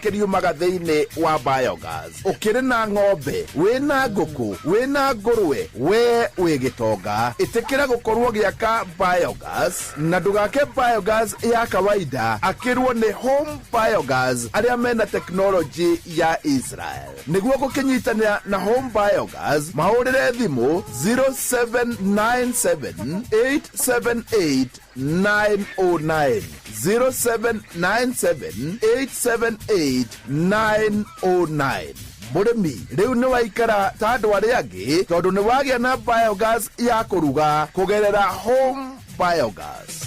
kĩriumaga thĩinĩ wa biogas. Ũkĩrĩ na ng'ombe, wĩna ngũkũ, wĩna ngũrwe, we wĩ gĩtonga. Ĩtĩkĩra gũkorwo gĩaka biogas na ndũgake biogas ya kawaida, akĩrwo nĩ Home Biogas arĩa mena tekinoronjĩ ya Israel. Nĩguo gũkĩnyitanĩra na Home Biogas, mahũrĩre thimũ 0797 878 909, 0797 878 909. Mũrĩmi, rĩu nĩ waikara ta andũ arĩa angĩ tondũ nĩ wagĩa na biogas ya kũruga kũgerera Home Biogas.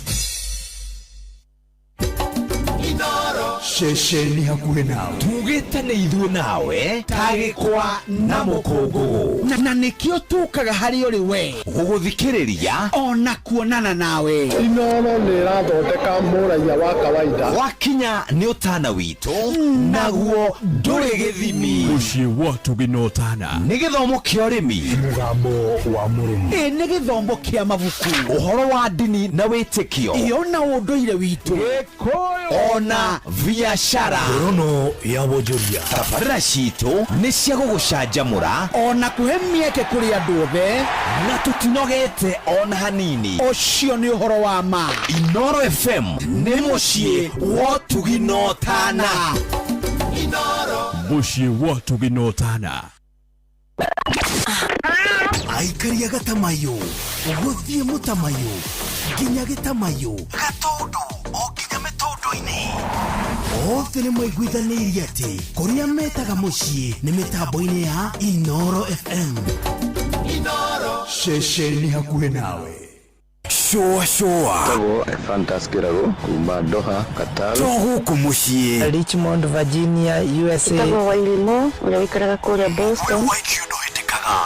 Ceceni hakuhĩ nawe. Tugĩte nĩ ithuĩ nawe ta gĩkwa na mũkũngũgũ. Na nĩkĩo tũkaga harĩ ũrĩ we. Gũgũthikĩrĩria. Ona kuonana nawe. Inoro nĩ ĩrathondeka mũraiya wa kawaida. Wakinya nĩ ũtana witũ naguo ndũrĩ gĩthimi. Mũciĩ wa ũtugi na ũtana. Nĩ gĩthomo kĩa ũrĩmi. Mũgambo wa mũrĩmi. Ĩ nĩ gĩthomo kĩa mabuku. Ũhoro wa ndini na wĩtĩkio. Ĩ ona ũndũire witũ. Ona biacara. Ngorono ya wonjoria. Tabarĩra citũ nĩ cia gũgũcanjamũra. Ona kũhe mĩeke kũrĩ andũ othe. Na tũtinogete ona hanini. Ũcio nĩ ũhoro wa ma. Inoro FM nĩ mũciĩ wa ũtugi na ũtana. Mũciĩ wa ũtugi na ũtana. Aikari a Gatamayo, gũthiĩ Mũtamayo nginya Gĩtamayo, Gatũndũ o nginya mĩtũndũ-inĩ, othe nĩ maiguithanĩirie atĩ kũrĩa metaga mũciĩ nĩ mĩtambo-inĩ ya Inoro FM. Ceceni hakuhĩ nawe. Shũa shũa. Njĩtagwo Ephantus Kĩrago kuma Doha, Qatar. To gũkũ mũciĩ. Richmond, Virginia, USA. Njĩtagwo Wairimũ ũrĩa ũikaraga kũrĩa Boston.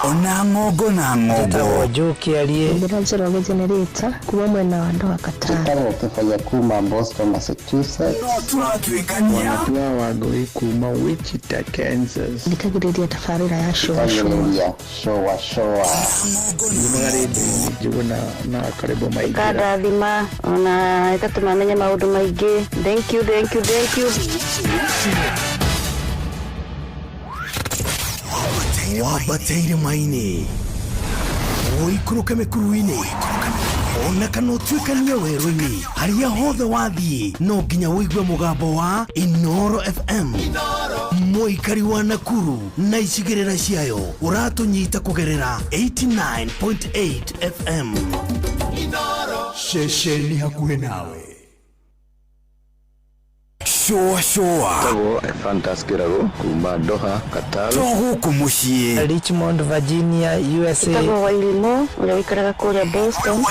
Ona ng'ongo na ng'ongo. Njĩtagwo Joe Kĩarie. Njĩra Njoroge Generator kuma mwena wa Doha, Qatar. Njĩtagwo Kĩbaya kuma Boston, Massachusetts. No tũratuĩkania. Wanatua Wangũi kuma Wichita, Kansas. Thikagĩrĩria tabarĩra ya Shũa Shũa. Thikagĩrĩria Shũa Shũa. Njumaga rĩndiũ-inĩ Njũgũna na Karĩmbũ Maingĩra. Ĩkandathima ona ĩgatũma menye maũndũ maingĩ. Thank you, thank you, thank you. Wambate irĩma-inĩ, ũikũrũke mĩkuru-inĩ, ona kana ũtuĩkanie werũ-inĩ, harĩa hothe wathiĩ no nginya ũigue mũgambo wa Inoro FM. Mũikari wa Nakuru na icigĩrĩra ciayo ũratũnyita kũgerera 89.8 FM. Ceceni hakuhĩ nawe. Shũa shũa. Njĩtagwo Ephantus Kĩrago kuma Doha, Qatar. To gũkũ mũciĩ. Richmond, Virginia, USA. Njĩtagwo Wairimũ ũrĩa ũikaraga kũrĩa Boston.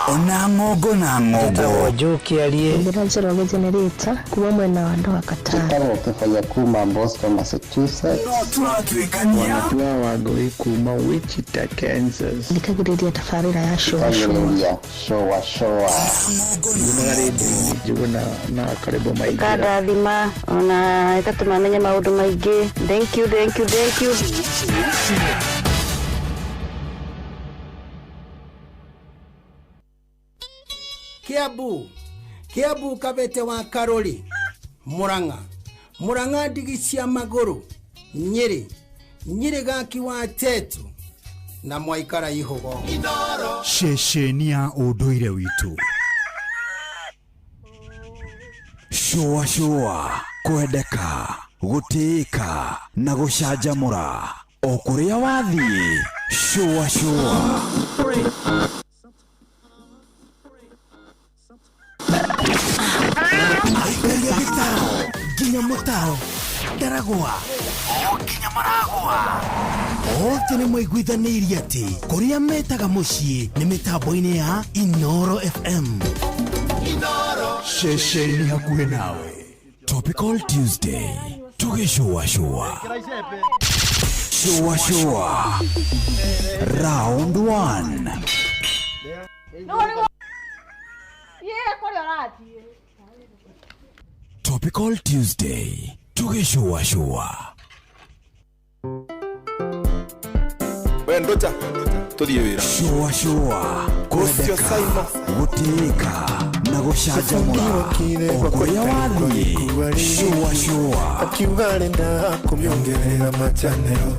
Ona ng'ongo na ng'ongo. Njĩtagwo Joe Kĩarie. Njĩra Njoroge Generator kuma mwena wa Doha, Qatar. Njĩtagwo Kĩbaya kuma Boston, Massachusetts. No tũratuĩkania. Wanatua Wangũi kuma Wichita, Kansas. Thikagĩrĩria tabarĩra ya Shũa Shũa. Thikagĩrĩria Shũa Shũa. Njumaga rĩndiũ-inĩ Njũgũna na Karĩmbũ Maingĩra. Ĩkandathima ona ĩgatũma menye maũndũ maingĩ. Thank you, thank you, thank you. Kiambu, Kiambu Kabete wa Karori, Murang'a, Murang'a ndigi cia magũrũ, Nyĩrĩ, Nyĩrĩ gaki wa Tetu na mwaikara ihũgo. Ceceni ya ũndũire witũ. Shũa shũa. Kwendeka, gũtĩĩka na gũcanjamũra o kũrĩa wathiĩ. Shũa shũa. Aikaria gĩtaro nginya mũtaro, Ndaragwa o nginya Maragwa, othe nĩ maiguithanĩirie atĩ kũrĩa metaga mũciĩ nĩ mĩtambo-inĩ ya Inoro FM. Ceceni hakuhĩ nawe. Topical Tuesday. Tũgĩcũa shũa. Shũa shũa. Round 1. Topical Tuesday. Tũgĩcũa shũa. We ndocha tũthiĩ wĩra. Shũa shũa. Ũcio Kwendeka, Simon. gũtĩĩka Na gũcanjamũra o kũrĩa wathiĩ. Shũa shũa. Akiuga arenda kũmĩongerera machanero,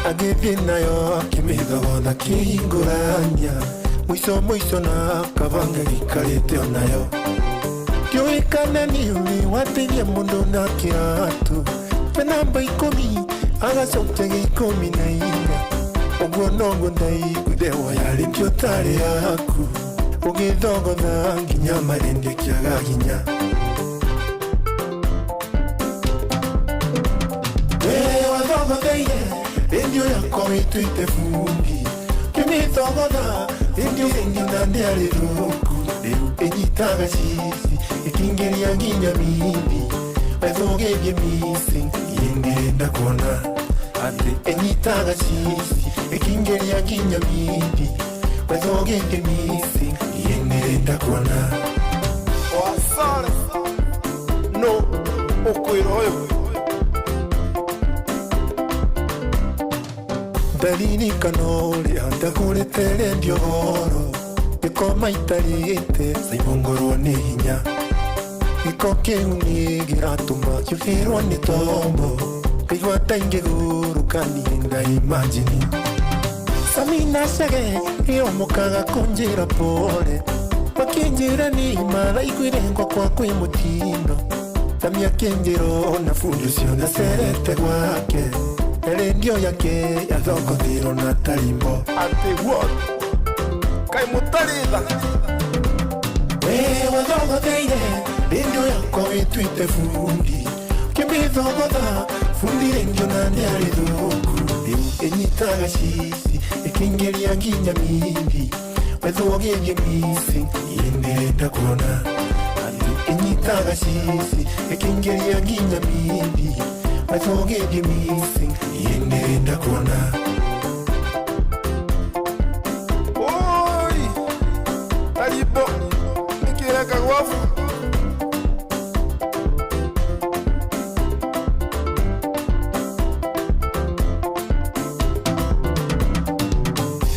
agĩthiĩ nayo akĩmĩthogotha kĩhingũrania mũico mũico na kabanga gĩikarĩte onayo. Ndiũĩ kana nĩ ũrĩ wateithia mũndũ na kĩratũ pe namba 10 agacokia gĩa 14. Ũguo noguo ndaiguire woya rĩngĩ ũtarĩ yaku, ũgĩthogotha nginya marĩndĩ kĩaga hinya. Wathogotheire rendio yakwa wĩtuĩte bundi, kĩmĩthogotha rendio ĩngĩ na ndĩarĩ thũku. Rĩu ĩnyitaga cici ĩkĩingĩria nginya mindi, wethũgĩthie missing niĩ ndĩrenda kuona. Atĩ ĩnyitaga cici ĩkĩingĩria nginya mindi, wethũgĩthie missing niĩ ndĩrenda kuona. Wasare no ũkwĩra ũyũ. Ndaririkana ũrĩa ndagũrĩte rendio goro, ngĩkoma itarĩte caimongorwo nĩ hinya. Gĩko kĩu nĩ kĩratũma njũhĩrwo nĩ tombo, ngaigua ta ingĩgũrũka niĩ ngaimajini. Samina Chege ĩomokaga kũnjĩra pole, makĩnjĩra nĩ maraiguire gwakwa kwĩ mũtino. Sami akĩnjĩra ona bundi ũcio nĩacerete gwake, na rendio yake yathogothirwo na tarimbo. Atĩ what? Kaĩ mũtarĩ tha? We wathogotheire rendio yakwa wĩtuĩte bundi, ũkĩmĩthogotha bundi rendio na ndĩarĩ thũku. Rĩu ĩnyitaga cici ĩkĩingĩria nginya mindi, wethũgĩthie missing niĩ ndĩrenda kuona. Atĩ ĩnyitaga cici ĩkĩingĩria nginya mindi, wethũgĩthie missing niĩ ndĩrenda kuona. Oi! Tarimbo nĩkĩreka gwabu?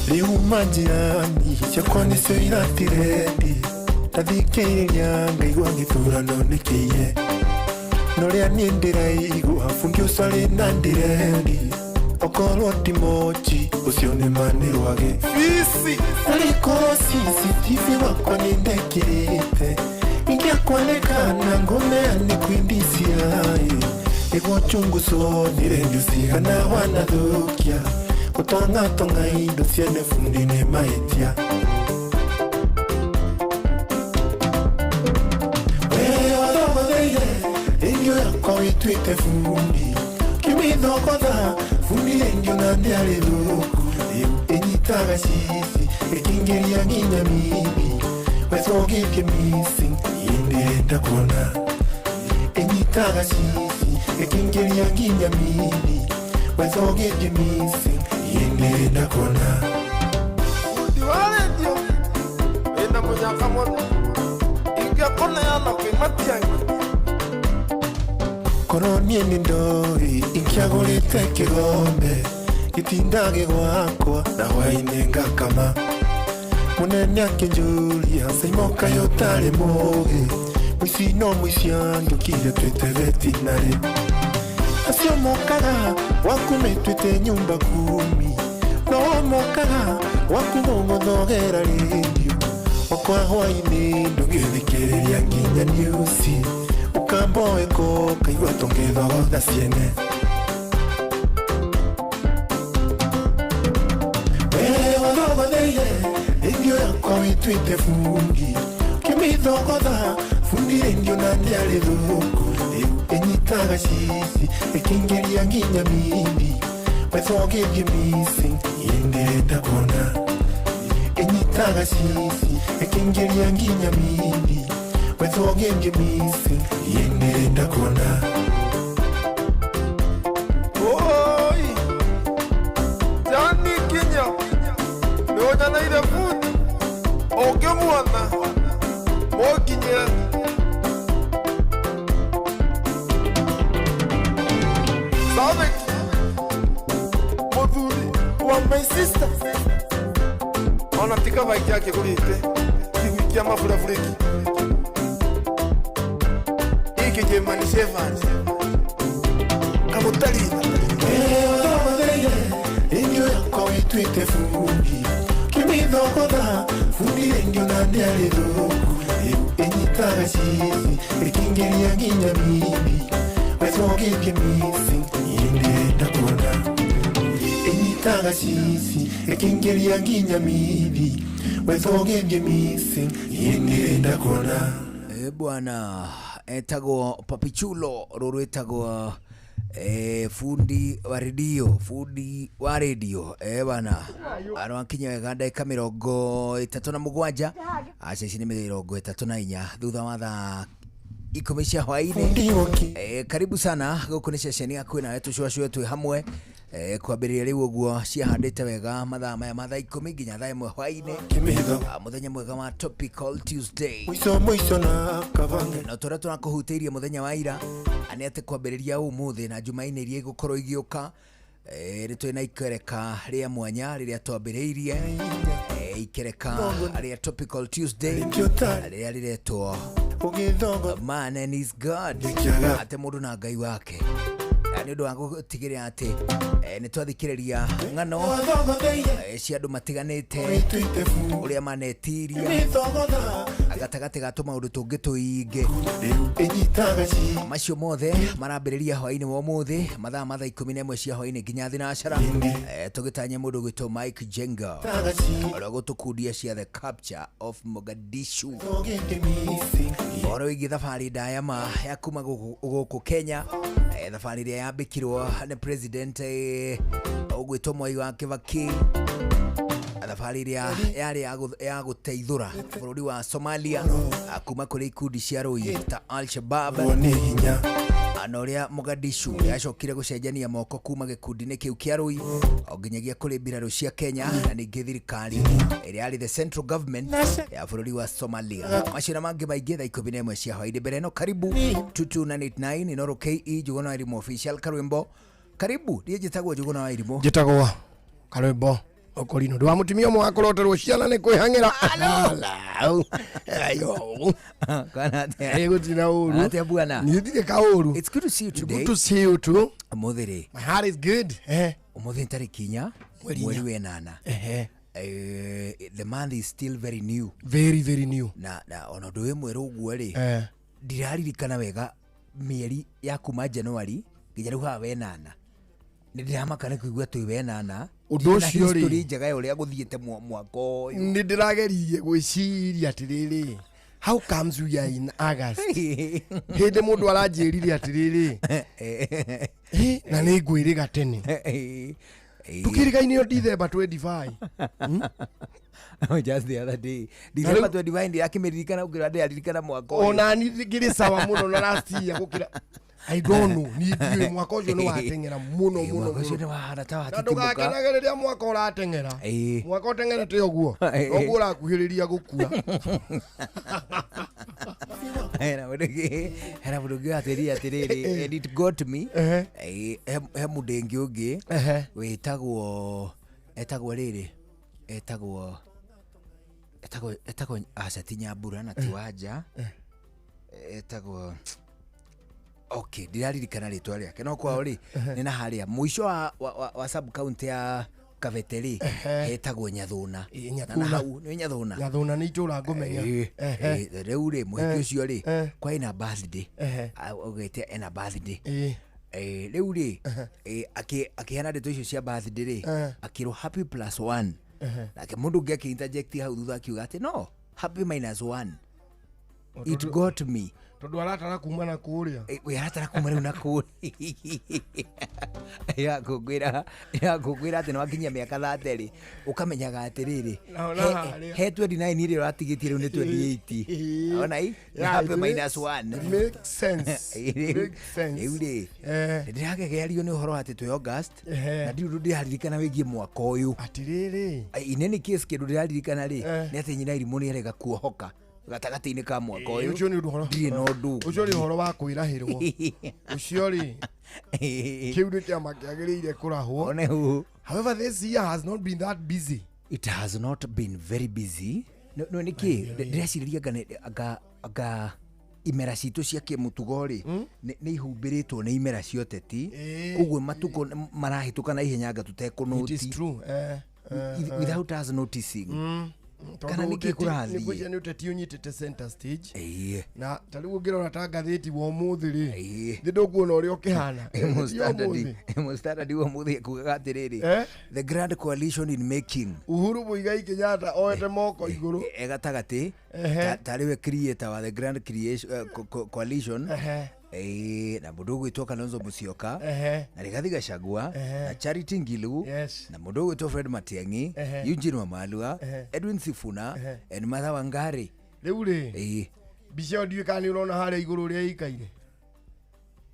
Rĩu majirani ciakwa nĩcio iratirendi, ndathikĩrĩria ngaigua gĩthurano nĩ kĩiye. Na ũrĩa niĩ ndĩraigua bundi ũcio arĩ na ndirendi, okorwo ti mochi ũcio nĩ ma nĩ rwagĩ. Fici! Arĩkorwo CCTV wakwa nĩ ndekĩrĩte, ingĩakwanĩkana ngũneane kwĩ DCI. Nĩguo chunguzo nĩ rendio cigana wanathũkia, gũtongatonga indo ciene bundi nĩ mahĩtia. We wathogotheire rendio yakwa wĩtuĩte bundi, ũkĩmĩthogotha bundi rendio na ndĩarĩ thũku. Rĩu ĩnyitaga cici ĩkĩingĩria nginya mindi, wethũgĩthie missing niĩ ndĩrenda kuona. Ĩnyitaga cici ĩkĩingĩria nginya mindi, wethũgĩthie missing niĩ ndĩrenda kuona. Bundi wa rendio wĩna mũnyaka mũno, ingĩakũneana kwĩ Matiang'i. Korwo niĩ nĩ ndoĩ ingĩagũrĩte kĩgombe gĩtindage gwakwa na hwaĩ-inĩ ngakama. Mũnene akĩnjũria Saimo kaĩ ũtarĩ mũũgĩ, mũici no mũici angĩũkire twĩte vetinarĩ. Acio mokaga gwaku metuĩte nyumba kumi, no mokaga gwaku gũgũthogera rendio. Wakwa hwaĩ-inĩ ndũngĩthikĩrĩria nginya newsi, ũkamboeko kaigua tũngĩthogotha ciene. We wathogotheire rendio yakwa wĩtuĩte bundi, ũkĩmĩthogotha bundi rendio na ndĩarĩ thũku. Rĩu ĩnyitaga cici ĩkĩingĩria nginya mindi, wethũgĩthie missing niĩ ndĩrenda kuona. Ĩnyitaga cici ĩkĩingĩria nginya mindi, wethũgĩthie missing niĩ ndĩrenda kuona. Oi! Jani Kinya nĩũnyoneire bundi ũngĩmuona mũnginyĩre. Sadik mũthuri wa my sister ona ti kaba ingĩ akĩgũrĩte kĩgui kĩa maburabũrĩki. German Shepherd Kamutari Indio yakwa wituite fundi Kimithogoda fundi endio na ndiarĩ thũku Ĩnyitaga cici ĩkĩingĩria nginya mimi Wecogithie missing ndĩrenda kuona Ĩnyitaga cici ĩkĩingĩria nginya mimi Wecogithie missing ndĩrenda kuona. Bwana etagwo Papichulo ruru etagwo fundi wa redio, fundi wa redio bana arwakinya wega ndagika 37 aca ici nĩ 34 thutha wa thaa 10 cia hwaĩ-inĩ. Karibu sana gũkũ nĩ ceceni ya kwĩnawe tũcũacũe twĩ hamwe kwambĩrĩria rĩu ũguo ciahandĩte wega mathaa maya ma thaa 10 nginya thaa 1 hwaĩ-inĩ, mũthenya mwega wa Topical Tuesday. Mũico mũico na kabange na tũrĩa tũrakũhutĩirie mũthenya wa ira nĩ atĩ kwambĩrĩria ũmũthĩ na Jumaine iria igũkorwo igĩũka nĩ twĩ na ikereka rĩa mwanya rĩrĩa twambĩrĩirie, ikereka rĩa Topical Tuesday rĩrĩa rĩretwo Man and His God, atĩ mũndũ na Ngai wake, nĩ ũndũ wa gũtigĩrĩra atĩ nĩ twathikĩrĩria ng'ano cia andũ matiganĩte ũrĩa manetiria gatagatĩ ga tũmaũndũ tũngĩ tũingĩ. Macio mothe marambĩrĩria hwaĩ-inĩ wa ũmũthĩ mathaa ma thaa 11 cia hwaĩ-inĩ nginya thinacara, tũgĩtanya mũndũ gwĩtwo Mike Jenga ũrĩa gũtũkundia cia The Capture of Mogadishu, ũhoro wĩgiĩ thabarĩ ndaya ma ya kuma gũkũ Kenya, thabarĩ ĩrĩa yambĩkirwo nĩ president ũgwĩtwo Mwai wa Kibaki, thabarĩ ĩrĩa yarĩ ya gũteithũra bũrũri wa Somalia kuma kũrĩ ikundi cia rũi ta Al-Shabaab, na ũrĩa Mogadishu yacokire gũcenjania moko kuma gĩkundi-inĩ kĩu kĩa rũi o nginyagia kũrĩ mbirarũ cia Kenya na ningĩ thirikari ĩrĩa yarĩ the central government ya bũrũri wa Somalia. Macio na mangĩ maingĩ thaa 11 cia hwaĩ-inĩ. Mbere ĩno karibu 22989 Inoro KE Njuguna wa Irimũ official Karwimbo. Karibu, ndiĩ njĩtagwo Njuguna wa Irimũ, njĩtagwo Karwimbo Okorino ndwa mutumia ũmwe wakũroterwo ciana nĩ kwĩhang'ĩra. Gũtirĩ ũru. Atĩa bwana? Niĩ ndirĩ kaũru. It's good to see you today. Good to see you too. Ũmũthĩ rĩ? My heart is good. Ũmũthĩ nĩ tarĩki 4 mweri wa 8. The month is still very new. Very very new. Na ona ũndũ wĩ mwerũ ũguo rĩ, ndiraririkana wega mĩeri ya kuma January nginya rĩu haha wenana. Nĩ ndĩramaka nĩ kũigua twĩ wenana. Ũndũ ũcio rĩ, njega ya ũrĩa gũthiĩte mwaka ũyũ. Nĩ ndĩrageririe gwĩciria atĩrĩrĩ, how comes we are in August? Hĩndĩ mũndũ aranjĩrire atĩrĩrĩ, na nĩ ngwĩrĩga tene. Tukĩrĩgainio December 25. Just the other day December 25 ndirakĩmĩririkana ũkĩra ndĩraririkana mwaka ũyũ. Ona niĩ ngĩrĩ sawa mũno na last year gũkĩra. I don't know. Ni ndiũĩ mwaka ũcio nĩ wateng'era mũno mũno. Mwaka ũcio nĩ wahana ta watitimuka. Na ndũgakenage rĩrĩa mwaka ũrateng'era. Mwaka ũteng'erete ũguo noguo ũrakuhĩrĩria gũkua. Hena mũndũ ũngĩ watwĩrire atĩrĩrĩ, and it got me. He mũndũ ũngĩ wĩtagwo etagwo rĩrĩ etagwo etagwo etagwo aca ti Nyambura na ti Wanja, etagwo okay ndiraririkana rĩtwa rĩake no kwao rĩ nĩ na harĩa mũico wa sub county ya Kabete rĩ hetagwo Nyathuna. Na hau nĩ Nyathuna. Nyathuna nĩ itũra ngũmenya. Rĩu rĩ mũhiki ũcio rĩ kwa ina birthday ũgĩte ena birthday rĩu rĩ akĩheana ndeto icio cia birthday rĩ akĩrwo happy plus one. Nake mũndũ ũngĩ akĩ-interject hau thutha akiuga atĩ no happy minus one. It got me. Tondu aratara kuma na kuria. We aratara kuma riu na kuria. Ya kugwira ati nwakinyia miaka 30 ri ukamenyaga atiriri he 29 ri uratigitie riu ni 28. Ona i happy minus 1. Makes sense. Makes sense. Riu ri ndiragegeario ni uhoro ati twi August na ndiru ndiraririkana wigie mwaka uyu. Atiriri in any case kindu ndiraririkana ri ni ati nyina Irimu ni arega kuohoka gatagatĩ-inĩ ka mwaka ũyũ. Ũcio nĩ ũhoro ndirĩ na ũndũ ũcio nĩ ũhoro wa kwĩrahĩrwo. Ũcio rĩ kĩu nĩ kĩama kĩagĩrĩire kũrahwo. However, this year has not been that busy. It has not been very busy. No nĩ kĩ ndĩrecirĩria anga Imera citũ cia kĩmũtugo rĩ, nĩ ihumbĩrĩtwo nĩ imera cia ũteti. Ĩĩ. Koguo matukũ marahĩtũka na ihenya anga It is tũtekũnũti true, without us noticing. Kana Tondũ nĩkĩ ũteti- kũrathiĩ? nĩ ngwĩciria nĩ ũteti ũnyitĩte center stage. Ĩĩ. Na ta rĩu ũngĩrora ta ngathĩti wa ũmũthĩ rĩ, Ĩĩ. thĩ ndũkuona ũrĩa ũkĩhana. Ĩmwe Ti ũmũthĩ. Ĩmwe Standard wa mũthĩ ekugaga atĩrĩrĩ, Eh? the grand coalition in making. Uhuru Muigai Kenyatta oete moko igũrũ. E gatagatĩ Ehe. tarĩ we creator wa the grand creation, coalition. Ehe. Na mũndũ ũgwĩtwo Kalonzo Musyoka Ehe. na Rigathi Gachagua Ehe. na Charity Ngilu Yes. na mũndũ ũgwĩtwo Fred Matiang'i, Ehe. Eugene Wamalwa, Ehe. Edwin Sifuna Ehe. and Martha Wangari. Rĩu rĩ, Ĩĩ. mbica ĩyo ndiũĩ kana nĩ ũrona harĩa igũrũ ũrĩa ĩikaire.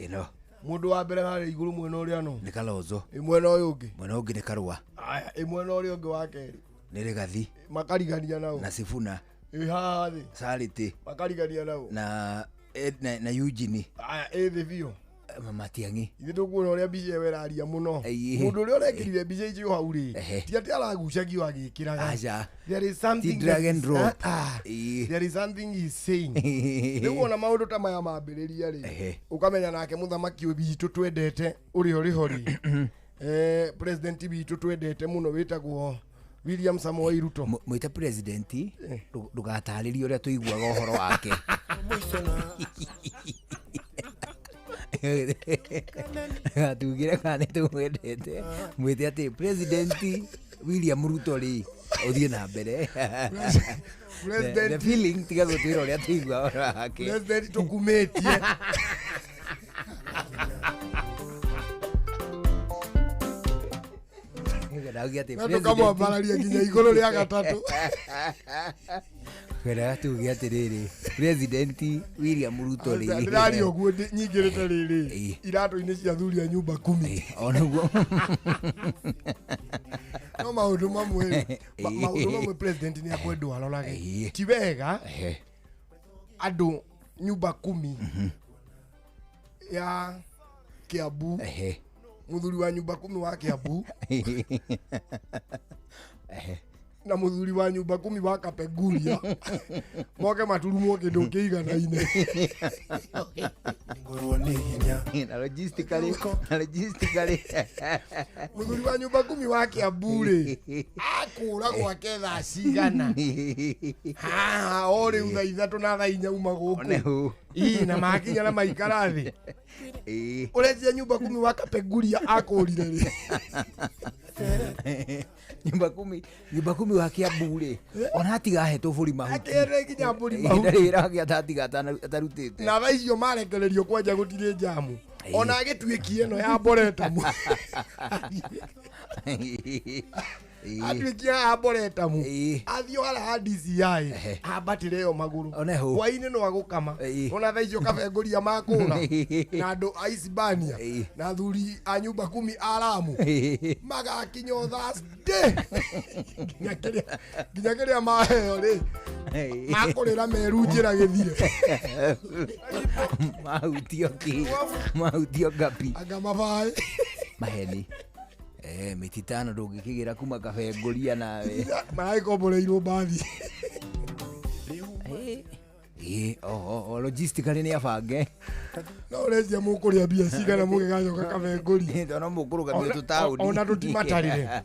Ĩno Mũndũ wa mbere harĩa igũrũ mwena ũrĩa no nĩ Kalonzo. Ĩ mwena ũyũ ũngĩ? Mwena ũngĩ nĩ Karũa. Aya, ĩ mwena ũrĩa ũngĩ wa kerĩ? Nĩ Rigathi. Makarigania nao. Na Sifuna. Ĩ haha thĩ? Charity. Makarigania nao. Na Eugene. Aya, ĩ thĩ biũ? Matiang'i. Ithuĩ ndũkuona ũrĩa mbica ĩyo ĩraria mũno. Ĩĩ. Mũndũ ũrĩa ũrekĩrire mbica icio hau rĩ, Ehe. ti atĩ aragucagio agĩkĩraga. Aca. There is something Ti drag that and is- drop. Ah, ah. Ĩĩ. There is something he's saying. Rĩu wona maũndũ ta maya mambĩrĩria rĩ, Ehe. ũkamenya nake mũthamaki witũ twendete ũrĩa ũrĩ ho rĩ, president witũ twendete mũno wĩtagwo William Samoei Ruto. Mwĩte president, ndũgatarĩrie ũrĩa tũiguaga ũhoro wake. Tugire kana nĩ tũmwendete, mwĩte atĩ president William Ruto rĩ, ũthiĩ na mbere. The feeling, tiga gũtwĩra ũrĩa tũiguaga ũhoro wake. President tũkumĩtie. Ndauge atĩ Na tũkamwambararia nginya igũrũ rĩa gatatũ. Kwendaga tuge atĩrĩrĩ, president William Ruto rĩ, Ndĩraria ũguo nyingĩrĩte rĩrĩ iratũ-inĩ cia thuri a nyumba kumi. Onaguo. No maũndũ mamwe maũndũ mamwe president nĩ akwendwo arorage. Ti wega andũ nyumba kumi ya Kiambu, mũthuri wa nyumba kumi wa Kiambu na mũthuri wa nyumba kumi wa Kapenguria moke maturumwo kĩndũ kĩiganaine. Ngorwo nĩ hinya. Na logistically, na logistically. Mũthuri wa nyumba kumi wa Kiambu rĩ, akũra gwake thaa cigana haha o rĩu thaa 3 na thaa 4 uma gũkũ. Onehu. Ii, na makinya na maikara thĩ. Ũrecia nyumba kumi wa Kapenguria akũrire rĩ? Nyumba kumi, nyumba kumi wa Kiambu rĩ, ona atigahetwo bũri mahuti. Akĩere nginya mbũri mahuti. Ndarĩ wĩra wake atatiga atarutĩte. Na thaa icio marekererio kwanja gũtirĩ njamu. Ona agĩtuĩkie ĩno ya Mboretamu. Atuĩkie ya Mboretamu. Athiĩ o harĩa ha DCI, ambatĩre ĩyo magũrũ. Onehu. Hwaĩ-inĩ no agũkama. Ona thaa icio Kabenguria makũra. Na andũ a Isibania na athuri a nyumba kumi a Lamu magakinya o Thursday. Nginya kĩrĩa maheo rĩ, makũrĩra meru njĩra gĩthire. Mahutio kĩ? Mahutio ngapi? Anga mabaĩ. Maheni. Mĩti tano ndũngĩkĩgĩra kuma Kabenguria nawe. Maragĩkomboreirwo mbathi. Oho, logistically nĩ abange. No ũrecia mũkũrĩa mbia cigana mũgĩgacoka Kabenguria. Tondũ mũkũrũgamio tũtaũni. Ona tũtimatarĩre.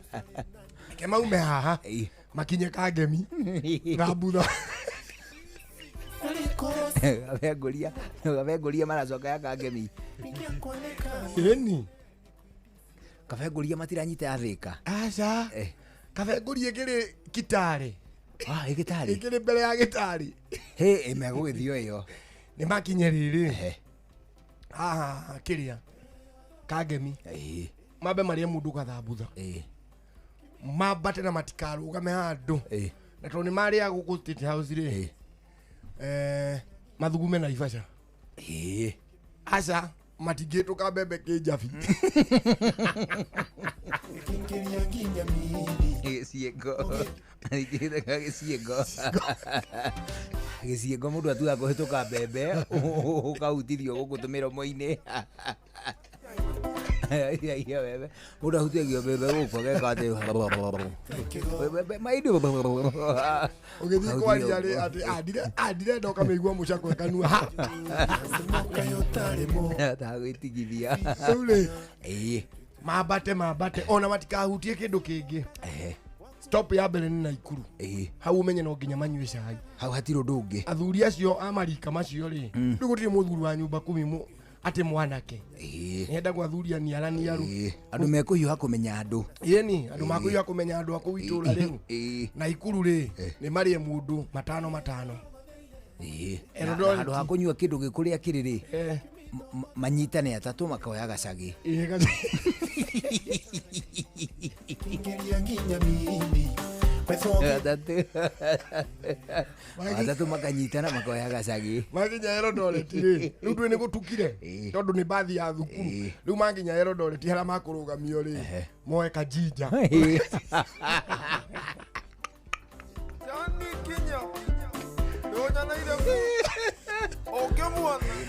Reke maume haha makinye Kangemi Thambutha. Kabenguria, Kabenguria maracoka ya Kangemi. Ĩni. Kabenguria matiranyita ya Thĩka. Aca. Kabenguria ĩkĩrĩ Kitale. Ah, ĩ Kitale. Ĩkĩrĩ mbere ya Gĩtarĩ. Hĩ, ĩmegũgĩthio ĩyo. Nĩ makinye rĩrĩ. Haha kĩrĩa Kangemi. Mambe marĩe mũndũ gathambutha. Mambate na matikarũgame handũ. Na tondũ nĩ marĩaga gũkũ State House rĩ, mathugume Naivasha. Aca, matingĩtũka mbembe kĩnjabi. Gĩciĩko. Gĩtheka gĩciĩko. Gĩciĩko mũndũ atuaga kũhĩtũka mbembe, ũkahutithio gũkũ tũmĩromo-inĩ. Ahutagio mbembe. Mũndũ ahutagio mbembe gũkũ ageka atĩ maindu. Ũgĩthiĩ kwaria rĩ atĩ "Ah, ah, ndirenda ũkamĩigua mũcakwe kanua ha. Tagwĩtigithia. Rĩu rĩ Ĩĩ. Mambate mambate ona matikahutie kĩndũ kĩngĩ. Ehe. Stop ya mbere nĩ Naikuru. Ĩĩ. Hau ũmenye no nginya manyue cai. Hau hatirĩ ũndũ ũngĩ. Athuri acio a marika macio rĩ, rĩu gũtirĩ mũthuri wa nyũmba kumi atĩ mwanake. Ĩĩ. Nĩendagwo athuri aniaraniaru. Ĩĩ. Andũ mekũhiũha kũmenya andũ. Ĩni andũ makũhiũha kũmenya andũ a kũu itũra rĩu. Ĩĩ. Naikuru rĩ, nĩ marĩe mũndũ matano matano. Ĩĩ. Na Eldoret. handũ ha kũnyua kĩndũ gĩkũrĩa kĩrĩ rĩ, Eh. manyitane atatũ makoya gacagi. Ĩĩ, Atatũ. Atatũ makanyitana makoya gacagi. Makinya Eldoret rĩ, rĩu ndũĩ nĩ gũtukire tondũ nĩ bathi ya thukuru. Rĩu makinya Eldoret harĩa makũrũgamio rĩ, moe kajinja.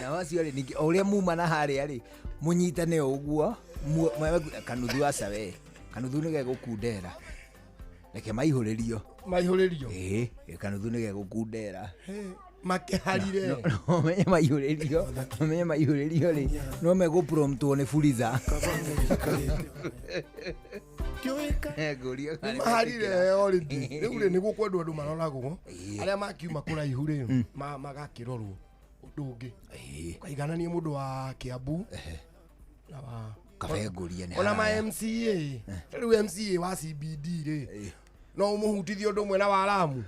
Na acio rĩ, ningĩ o ũrĩa muma na harĩa rĩ, mũnyitane o ũguo kanuthu aca we, kanuthu nĩ gegũkundera, reke maihũrĩrio. Maihũrĩrio. Ĩĩ, kanuthu nĩ gegũkundera. Makĩharire. No menye maihũrĩrio, no menye maihũrĩrio rĩ, no megũpromptwo nĩ Fuliza. Ngũria kana nĩ Maharire metĩkĩra. already. Rĩu rĩ, nĩguo kwendwo andũ maroragwo arĩa makiuma kũraihu rĩ, magakĩrorwo ũndũ ũngĩ, ũkaiganania mũndũ wa Kiambu na wa Kabe ngũria nĩ ona ma haraya. MCA. Rĩu MCA wa CBD rĩ, no ũmũhutithie ũndũ ũmwe na wa Lamu?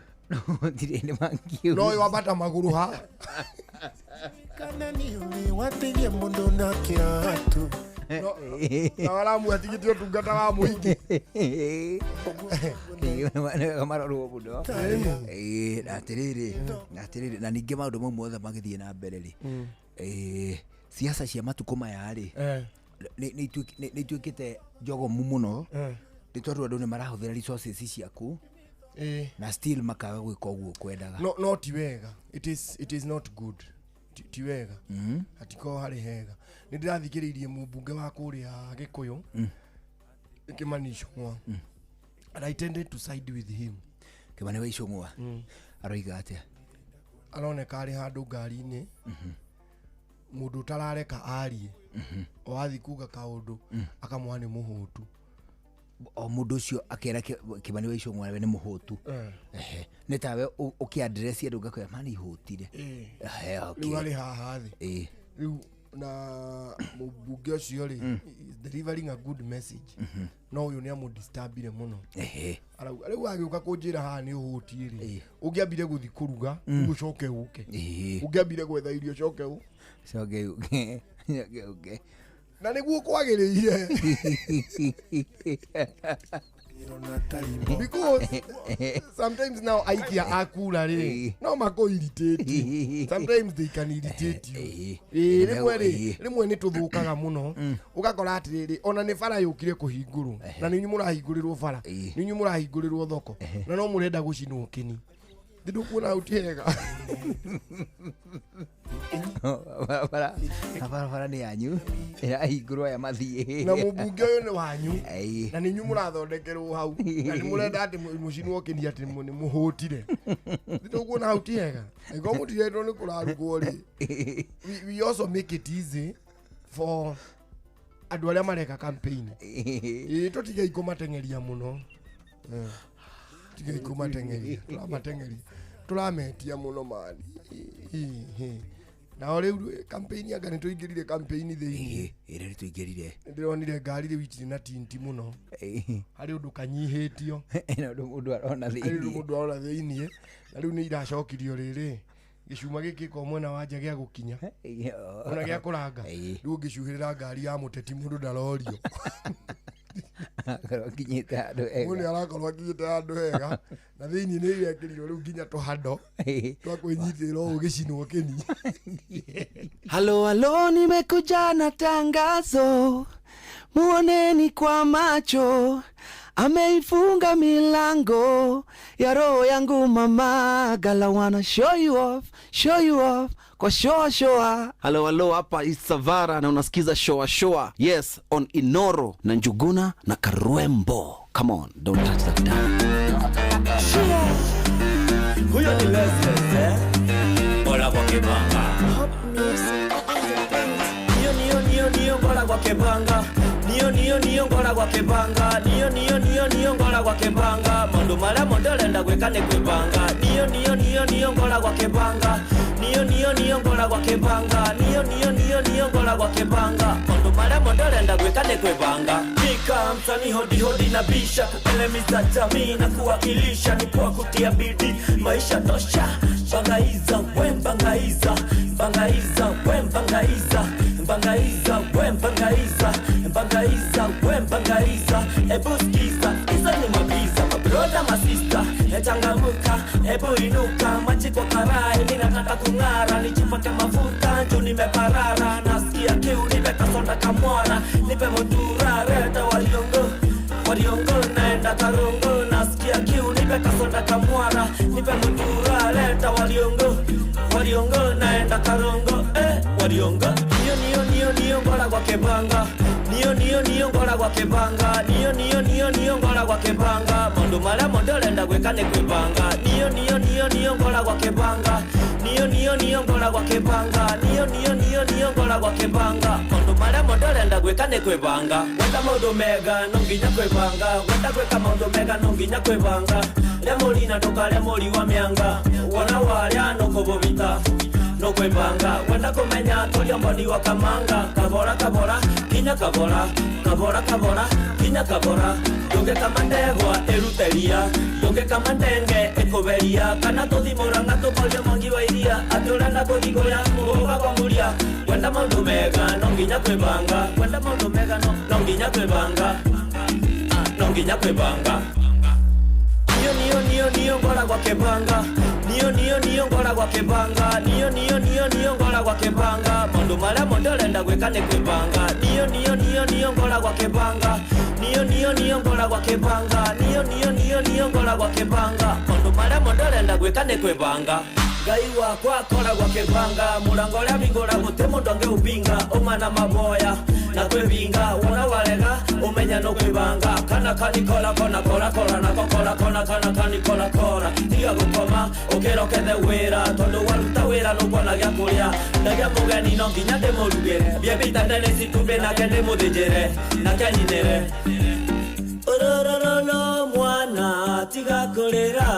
Ndirĩ nĩ mangiu. No ũyũ wambata magũrũ ha. Kana nĩ ũrĩ wateithia mũndũ na kĩratũ? Na wa Lamu atigĩte ũtungata wa mũingĩ. Nĩwega marorwo mũno. Ĩĩ, na atĩrĩrĩ, na atĩrĩrĩ, na ningĩ maũndũ mau mothe magĩthiĩ na mbere rĩ, ĩĩ, siasa cia matukũ maya rĩ, nĩ ituĩkĩte njogomu mũno, nĩ tondũ andũ nĩ marahũthĩra resources ciaku na still makaga gwĩka ũguo kwendaga. No, no ti wega. It is not good. Ti wega. Hatikorwo harĩ hega. Nĩ ndĩrathikĩrĩirie mũmbunge wa kũrĩa Gĩkũyũ, Kĩmani Ichung'wa, and I tended to side with him. Kĩmani wa Ichung'wa aroiga atĩa? Aroneka arĩ handũ ngari-inĩ, mũndũ ũtarareka arie, o athiĩ kuga kaũndũ akamwona nĩ mũhũtu. O mũndũ ũcio akera Kĩmani wa Ichung'wa we nĩ mũhũtu. Ehe. Nĩ tawe ũkĩaddress andũ ngakwĩra mani ihũtire. Ehe, okay. Rĩu arĩ haha thĩ. Rĩu na mũmbunge ũcio rĩ, is delivering a good message, no ũyũ nĩ amũdisturbire mũno. Arauga rĩu agĩũka kũnjĩra haha nĩ ũhũtiĩ rĩ, ũngĩambire gũthiĩ kũruga, rĩu ũcoke ũke. Ũngĩambire gwetha irio ũcoke ũ Coke ũke. Coke ũke. Na nĩguo kwagĩrĩire, because sometimes now aikia akura rĩ, no makũ irritate. Sometimes they can irritate you. Ĩĩ, rĩmwe rĩ, rĩmwe nĩ tũthũkaga mũno, ũgakora atĩrĩrĩ, ona nĩ bara yũkire kũhingũrwo, na nĩ inyuĩ mũrahingũrĩrwo bara, nĩ inyuĩ mũrahingũrĩrwo thoko, na no mũrenda gũcinwo kĩni. Ndũkuona hau ti hega. Barabara na barabara nĩ yanyu ĩrahingũrwo aya mathiĩ. Na mũmbunge ũyũ nĩ wanyu, Ĩĩ. na nĩ inyuĩ mũrathondekerwo hau, na nĩ mũrenda atĩ mũcinwo kĩni atĩ nĩ mũhũtire. Ndũkuona hau ti hega. Angĩkorwo mũtiretwo nĩ kũrarugwo rĩ, we also make it easy for andũ arĩa mareka campaign. Ĩĩ, tũtigei kũmateng'eria mũno. Tigei kũmateng'eria, tũramateng'eria, tũrametia mũno mani. Nao rĩu campaign, anga nĩ tũingĩrire campaign thĩinĩ. Ĩrĩa nĩ tũingĩrire. Ndĩronire ngari rĩu itirĩ na tinti mũno, harĩ ũndũ kanyihĩtio. Na ũndũ mũndũ arona Harĩ ũndũ thĩinĩ. Mũndũ arona thĩiniĩ, na rĩu nĩ iracokirio rĩrĩ gĩcuma gĩkĩ ko mwena wa nja gĩa gũkinya ona gĩa kũranga. Rĩu ũngĩcuhĩrĩra ngari ya mũteti, mũndũ ndarorio. Akorwo akinyĩte handũ Mũndũ nĩ hega. arakorwo akinyĩte handũ hega, na thĩiniĩ nĩ irekĩrirwo rĩu nginya tũhando twa kwĩnyitĩrĩra ũũ gĩcinwo kĩni. Halo halo, nimekuja na tangazo, muoneni kwa macho, ameifunga milango ya roho yangu mama. Gala wanna show you off, show you off. Kwa shoa shoa. Halo halo, hapa Isavara na unasikiza shoa shoa. Yes, on Inoro na Njuguna na Karwembo. Come on, don't touch that dial. Huyo ni Leslie, eh? Bora kwa kibanga. Niyo niyo niyo niyo ngora kwa kibanga. Niyo niyo niyo ngora kwa kibanga. Niyo niyo niyo niyo ngora kwa kibanga. Maundu maria mundu arenda gwika ni kwibanga. Niyo niyo niyo niyo ngora kwa kibanga. Niyo niyo niyo ngora kwa kibanga. Niyo niyo niyo niyo ngora kwa kibanga. Maundu maria mundu arenda gwika ni kwibanga. Nika msanii hodi hodi na bisha kuelemiza jamii na kuwakilisha ni poa kutia bidii maisha tosha. Bangaiza we bangaiza bangaiza we bangaiza bangaiza we bangaiza bangaiza we bangaiza. Ebu skiza hizo ni mabiza mabroda masista echangamuka ebu inuka maji kwa karai mimi nataka kung'ara nijipake mafuta njoo nimeparara nasikia kiu nipe kasonda kamwana nipe mutura reta waliongo waliongo naenda karungu nasikia kiu nipe kasonda kamwana nipe mutura leta waliongo waliongo naenda karungu waliongo. Niyo niyo niyo niyo ngora kwa kebanga. Niyo niyo niyo ngora kwa kebanga. Niyo niyo niyo niyo ngora kwa kebanga. Maundu maria mundu arenda gwika ni kwibanga. Niyo niyo niyo niyo ngora kwa kebanga. Niyo niyo niyo ngora kwa kebanga. Niyo niyo niyo niyo ngora kwa kebanga. Maundu maria mundu arenda gwika ni kwibanga. Wenda maundu mega no nginya kwibanga. Wenda gwika maundu mega no nginya kwibanga. Ria muri na ndukaria muri wa mianga. Wona waria no kububita no kwibanga. Wenda kumenya toria mboni wa kamanga. Kabora kabora kinya kabora kabora kabora kinya kabora. Ndungeka mandegwa eruteria ndungeka mandenge ekuberia kana tuthimura nga tukoria mwangi wa iria aturenda kuthigura muguka kwa muria. Wenda maundu mega no nginya kwibanga. Wenda maundu mega no nginya kwibanga. No nginya kwibanga. Niyo niyo niyo niyo ngora kwa kebanga. Niyo niyo niyo ngora kwa kebanga. Niyo niyo niyo niyo ngora kwa kebanga. Maundu maria mundu arenda gwika ni kwibanga. Niyo niyo niyo niyo ngora kwa kebanga. Niyo niyo niyo ngora kwa kebanga. Niyo niyo niyo niyo ngora kwa kebanga. Maundu maria mundu arenda gwika ni kwibanga. Ngai wakwa akoragwo akĩbanga mũrango ũrĩa mbingũra gũtĩ mũndũ angĩũbinga ũma na maboya na kwĩbinga wona warega ũmenya nũ kwĩbanga kana kanikora kona kora kora nako kora kona kana kanikora kora tiga gũkoma ũkĩra ũkethe wĩra tondũ waruta wĩra nũkuona gĩa kũrĩa ndagĩa mũgeni no nginya ndĩmũrugĩre biebita ndene citumbĩ nake ndĩmũthĩnjĩre nake anyinĩre Ororororo mwana tiga kũrĩra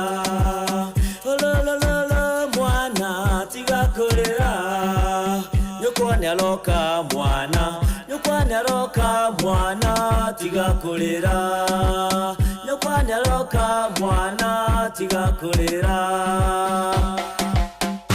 Ororororo mwana tiga kũrĩra nyũkwa nĩaroka mwana nyũkwa nĩaroka mwana tiga kũrĩra nyũkwa nĩaroka mwana tiga kũrĩra.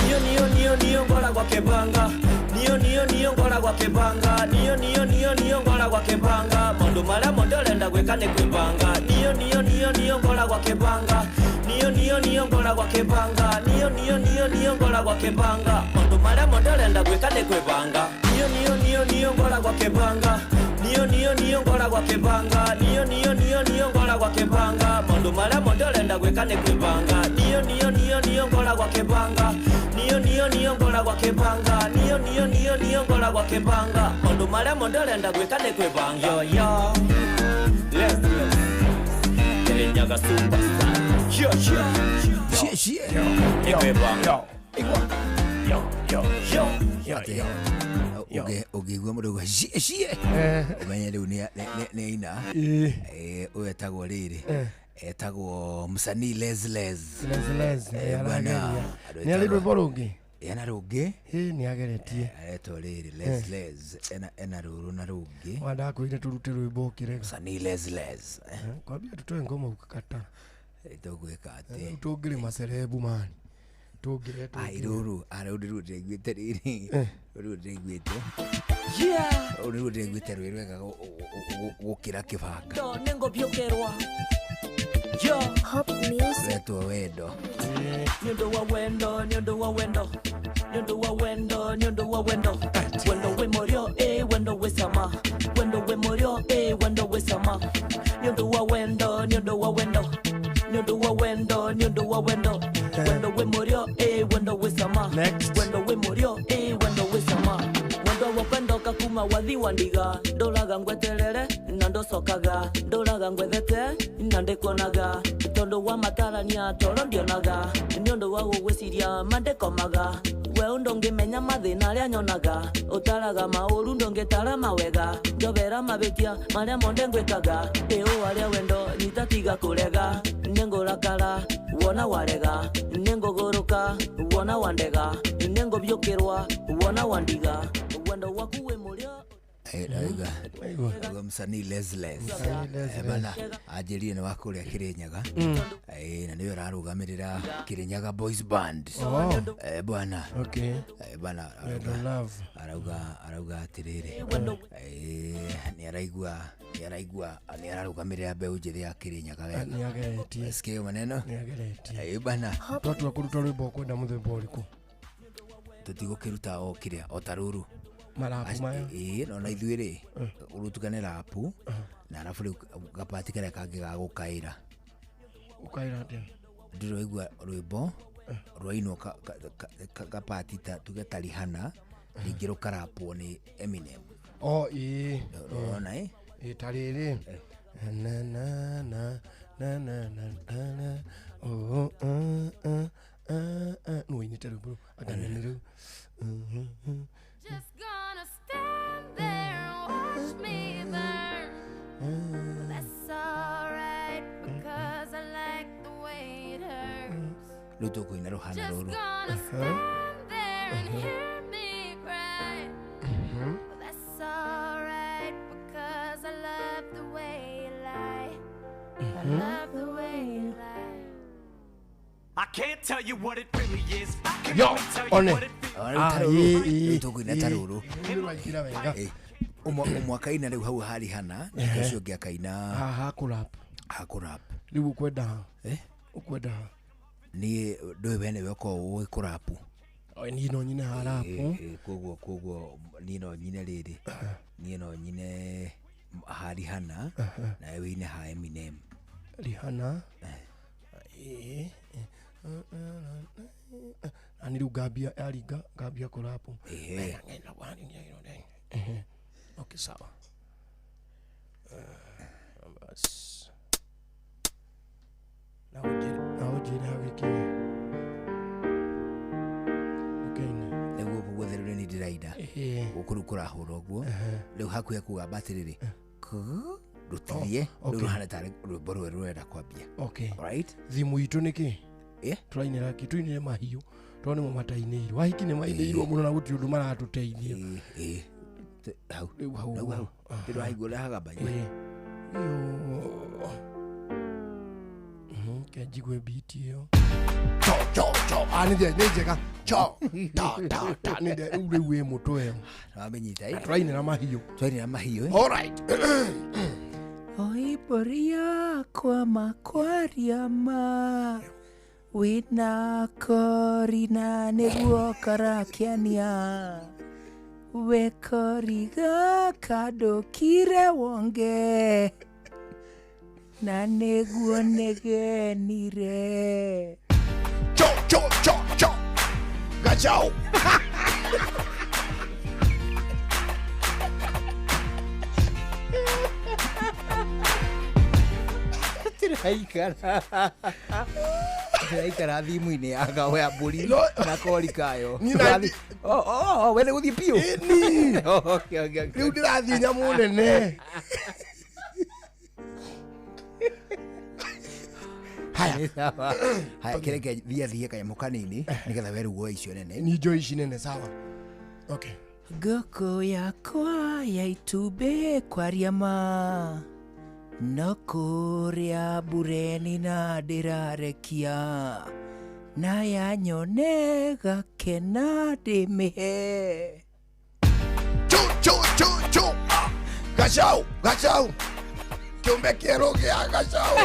Niyo niyo niyo niyo ngora kwa kebanga. Niyo niyo niyo ngora kwa kebanga. Niyo niyo niyo niyo ngora kwa kebanga. Maundu maria mundu arenda gwika ni kwibanga. Niyo niyo niyo niyo ngora kwa kebanga. Niyo niyo niyo ngora kwa kebanga. Niyo niyo niyo niyo ngora kwa kebanga. Maundu maria mundu arenda gwika ni kwibanga. Niyo niyo niyo niyo ngora kwa kebanga. Niyo niyo niyo ngora kwa kebanga. Niyo niyo niyo niyo ngora kwa kebanga. Maundu maria mundu arenda gwika ni kwibanga. Niyo niyo niyo niyo ngora kwa kebanga. Niyo niyo niyo ngora kwa kebanga. Niyo niyo niyo niyo ngora kwa kebanga. Maundu maria mundu arenda gwika ni kwibanga. Yo yo. Let's go. Kirinyaga superstar. Yo yo. Shie. Yo. Yo yo yo yo. Ũngĩigua mũndũ auga shie shie ũmenye rĩu nĩ aina. Ũyũ etagwo rĩrĩ etagwo msanii Les. Les bwana nĩ arĩ rwĩmbo rũngĩ ena rũngĩ ĩ nĩ ageretie aretwo rĩrĩ Les ena rũrũ na rũngĩ wandakwĩire tũrute rwĩmbo ũkĩrega msanii Les kwambia tutoe ngoma ukakata tũgwĩka atĩ tũngĩrĩ macerebu mani tũngĩre ai rũrũ rũu nĩruo ndĩraiguĩte rĩrĩ rũu ndĩraiguĩte rũu nĩruo ndĩraiguĩte rwĩ rwega gũkĩra kĩbanga retwo wendo nĩ ũndũ wa wendo nĩ ũndũ wa wendo nĩ ũndũ wa wendo nĩ ũndũ wa wendo wendo wĩ mũrĩo ĩ wendo wĩ cama wendo wĩ mũrĩo ĩ wendo wĩ cama nĩ ũndũ wa wendo nĩ ũndũ wa wendo nĩ ũndũ wa wendo nĩ ũndũ wa wendo wendo wĩ mũrĩo ĩ wendo wĩ cama wendo wĩ mũrĩo Kuma wathi wa ndiga Ndoraga ngweterere na ndocokaga Ndoraga ngwethete na ndikuonaga Tondu wa matarania toro ndionaga Ni undu wa gugwiciria mandekomaga We ndungimenya mathina aria nyonaga Utaraga mauru ndungitara mawega Njobera mabitia maria monde ngwikaga Iu aria wendo nitatiga kurega Nĩngũrakara wona warega Nĩngũgũrũka wona wandega Nĩngũbiũkĩrwa wona wandiga Wendo waku wĩ mũrĩo Ndauga msanii Lesles bana anjĩrire nĩ wa kũrĩa Kirinyaga na nĩwe ũrarũgamĩrĩra Kirinyaga Boys Band bwana bana arauga atĩrĩrĩ nĩ araigua nĩ ararũgamĩrĩra mbeũ njĩthĩ ya Kirinyaga wega nĩageretie sikia maneno nĩageretie bana twatua kũruta rwĩmbo ũkwenda mũthemba ũrĩkũ tũtigũkĩruta o kĩrĩa o ta rũrũ marapu maya no na ithuĩ rĩ ũrutugane rapu na arabu rĩu gapati karĩa kangĩ ga gũkaĩra ũkaĩra atĩa ndĩraigua rwĩmbo rwainwo gapati ta tuge ta Rihanna rĩngĩ rũkarapwo nĩ Eminem o ĩĩ ũrona ĩ ta rĩrĩ na na na na na na na oh nũ ũinĩte rwĩmbo rũu anga nĩ rĩu Just gonna stand there and watch me burn. But that's alright because I like the way it hurts. Rĩu tũkũina rũhana Just rũrũ gonna stand there and hear me cry. But that's alright because I love the way you lie. I love the way you lie. I can't tell you what it really is. I can Yo, only tell you one. what it Rĩu tũkũina ta rũrũ Rũraingĩra wega ũmwe akaina rĩu hau ha Rihanna na ũcio ũngĩ akaina haha kũrap hakũrap rĩu ũkwenda ha ũkwenda ha niĩ ndũĩ we nĩwe ũkoragwo ũĩ kũrapu niĩ no nyine harapu koguo niĩ no nyine rĩrĩ niĩ no nyine ha Rihanna nawe wĩine ha Eminem Rihanna ani rĩu ngambia yaringa ngambia kũrapu okay sawa bas na ũnjĩre hau ĩkinye ũkĩine nĩguo guothe rĩu nĩ ndĩraina gũkũ rĩu kũrahũra ũguo rĩu hakuhĩ kũgamba atĩrĩrĩ rũtithie rĩu rũhana tarĩ rwĩmbo rwerũ rũrenda kwambia okay right thimũ itũ nĩ kĩ tũrainĩra kĩ tũinĩre mahiũ tondũ nĩmo matainĩirwo ahiki nĩ mainĩirwo mũno na gũtirĩ ũndũ maratũteithia hau rĩu hau hau ndĩraigua ũrĩa hagamba ke njigue biti ĩyo cho cho cho nĩ njega cho ta ta ta nĩ rĩu rĩu wĩ mũtwe ĩyo wamenyita tũrainĩra mahiũ tũrainĩra mahiũ all right Oiboria kwa makwaria ma wĩna korina nĩguo karakĩania wekoriga kandũkire wonge na nĩguo nĩgenire cho cho cho cho gachao Tiraikara thimũ-inĩ ya gawe ya mbũri na kori kayo we nĩ gũthiĩ biũ rĩu ndĩrathiĩ nyamũ nene haya kĩreke thiathie kanyamũ kanini nĩgetha we rĩu woe icio nene ni njoe ici nene sawa okay ngũkũ yakwa ya itumbĩ kwaria ma no kũrĩa mbureni na ndĩrarekia na yanyone gakena ndĩmĩhe chu chu chu chu gacau gacau kĩũmbe kĩerũ gĩa gacau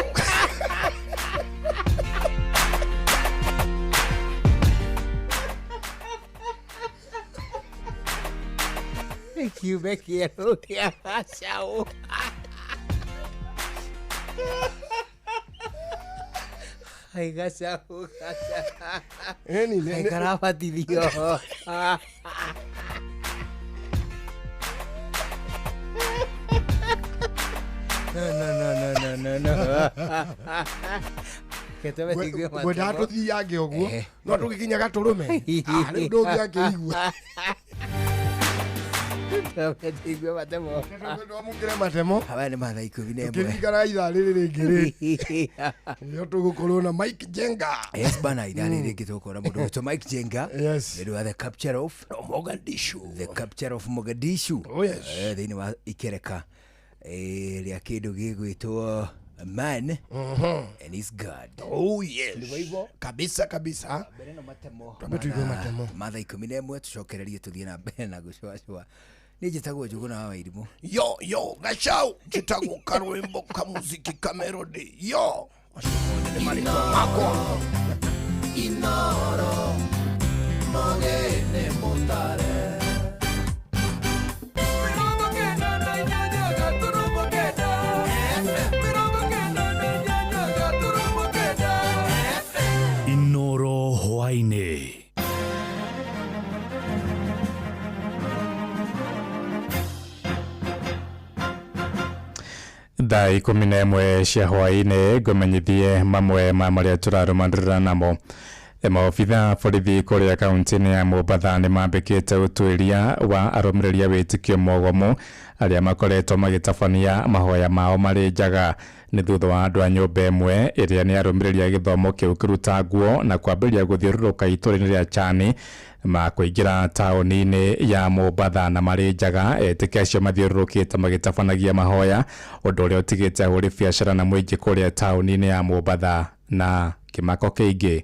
Kiumbe kĩerũ kĩa gacaũ Ai gacaũ gacaũ karabatithio No, no, no, no, no, no. Reke twambe tũigue matemo. Ngwendaga tũthiange ũguo Ehe. no tũgĩkinya gatũrũme. Ah, rĩu ndũngĩakĩigua. Twambe tũigue matemo. Twamũkĩre matemo. Haya nĩ mathaa 11. Tũkĩringana ithaa rĩrĩ rĩngĩ rĩ nĩo tũgũkorwo na Mike Jenga. Yes bana, ithaa rĩrĩ rĩngĩ tũgũkorwo na mũndũ wĩtwo Mike Jenga. Yes. Nĩ ũndũ wa the capture of Mogadishu. The capture of Mogadishu. Oh, yes. Thĩinĩ wa ikereka rĩa kĩndũ gĩgwĩtwo man and his God. Oh yes. Kabisa kabisa. Twambe tũigue matemo. Mathaa 11 tũcokererie tũthiĩ na mbere na gũcũacũa. Niĩ njĩtagwo Njũgũna wa Wairimũ. Yo yo gacau njĩtagwo karwĩmbo kamuziki kamelody yo macio mothe nĩ marĩtwa makwa. Inoro Mogene Mutare 98.9 Inoro hwaini. Thaa 11 cia hwaĩ-inĩ ngũmenyithie mamwe ma marĩa tũrarũmanĩrĩra namo. Maobitha borithi kũrĩa kaunti-inĩ ya Mombatha nĩ mambĩkĩte ũtuĩria wa arũmĩrĩri a wĩtĩkio mũgomo arĩa makoretwo magĩtabania mahoya mao marĩ njaga. Nĩ thutha wa andũ a nyũmba ĩmwe ĩrĩa nĩ arũmĩrĩri a gĩthomo kĩu kũruta nguo na kwambĩrĩria gũthiũrũrũka itũũra-inĩ rĩa Chani ma kũingĩra taũni-inĩ ya Mombatha na marĩ njaga. Etĩkia acio mathiũrũrũkĩte magĩtabanagia mahoya, ũndũ ũrĩa ũtigĩte ahũri biacara na mũingĩ kũrĩa taũni-inĩ ya Mombatha na kĩmako kĩingĩ.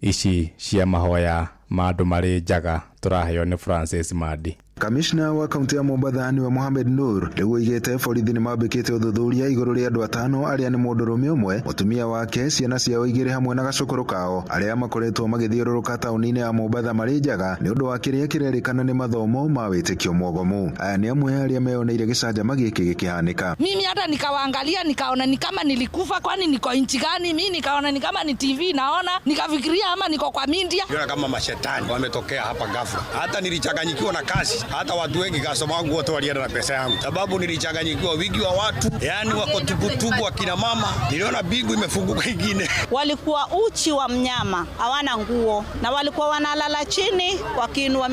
Ici cia mahoya ma andũ marĩ njaga tũraheo nĩ Francis Mandi. Kamishna wa kaunti ya Mombatha niwe Mohamed Nur rĩu oigĩte borithi nĩ mambĩkĩte ũthuthuria igũrũ rĩa andũ atano arĩa nĩ mũndũrũme ũmwe, mũtumia wake, ciana ciao igĩrĩ hamwe na gacũkũrũ kao arĩa makoretwo magĩthiũrũrũka taũni-inĩ ya Mombatha marĩ njaga nĩ ũndũ wa kĩrĩa kĩrerĩkana nĩ mathomo ma wĩtĩkio mwogomu. Aya nĩ amwe arĩa meyoneire gĩcanjama gĩkĩ gĩkĩhanĩka. Mimi hata nikawaangalia nikaona ni kama nilikufa, kwani niko nchi gani? Mimi nikaona ni kama ni TV naona, nikafikiria ama niko kwa media. Niliona kama mashetani wametokea hapa ghafla. Hata nilichanganyikiwa na kazi, hata watu wengi customer wangu wote walienda na pesa yangu, sababu nilichanganyikiwa wingi wa watu, yani wako tuputupu akina mama. Niliona bingu imefunguka ingine. Walikuwa uchi wa mnyama, hawana nguo, na walikuwa wanalala chini wakiinua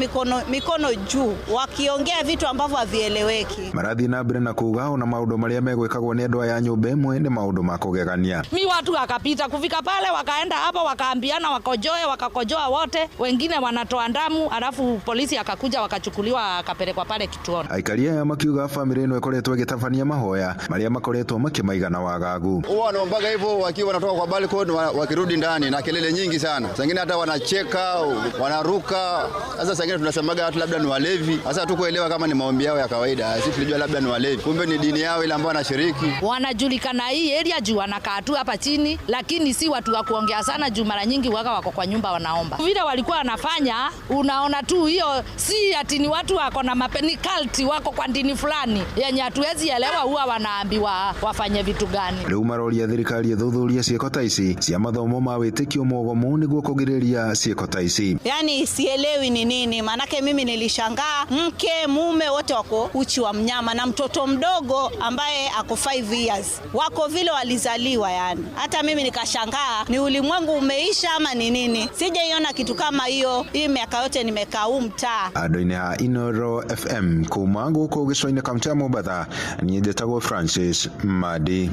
mikono juu, wakiongea vitu ambavyo havieleweki. Marathiĩ na mbere na kuuga ona maũndũ marĩa megwĩkagwo nĩ andũ aya a nyũmba ĩmwe nĩ maũndũ ma kũgegania. Mi watu wakapita kufika pale, wakaenda hapo wakaambiana, wakojoe, wakakojoa wote, wengine wanatoa damu, alafu polisi akakuja wakachukuliwa akapelekwa pale kituoni. Aikari aya makiuga bamĩrĩ ĩno ĩkoretwo ĩgĩtabania mahoya marĩa makoretwo makĩmaiga na wagagu. Huwa wanaombaga hivyo wakiwa wanatoka kwa balcony wakirudi ndani na kelele nyingi sana. Sangine hata wanacheka, wanaruka. Sasa sangine tunasemaga watu labda ni walevi. Sasa hatukuelewa kama ni maombi yao ya kawaida. Sisi tulijua labda ni walevi. Kumbe ni dini yao ile ambayo wanashiriki. Wanajulikana hii area juu wanakaa tu hapa chini, lakini si watu wa kuongea sana juu mara nyingi waka wako kwa nyumba wanaomba. Vile walikuwa wanafanya, unaona tu hiyo si ati ni watu wako na ni cult, wako kwa dini fulani yenye hatuwezi elewa huwa wanaambiwa wafanye vitu gani. Rĩu maroria thirikari ĩthuthurie ciĩko ta ici cia mathomo ma wĩtĩkio mwogomu nĩguo kũgirĩrĩria ciĩko ta ici. Yani sielewi ni nini, manake mimi nilishangaa, mke mume wote wako uchi wa mnyama na mtoto mdogo ambaye ako 5 years wako vile walizaliwa yani. Hata mimi nikashangaa ni ulimwengu umeisha ama ni nini? Sijaiona kitu kama hiyo hii miaka yote nimekaa huu mtaa. Andũ-inĩ a Inoro FM kuma gũkũ gĩcũa-inĩ kaunti ya Mombatha, niĩ njĩtagwo Francis Madi.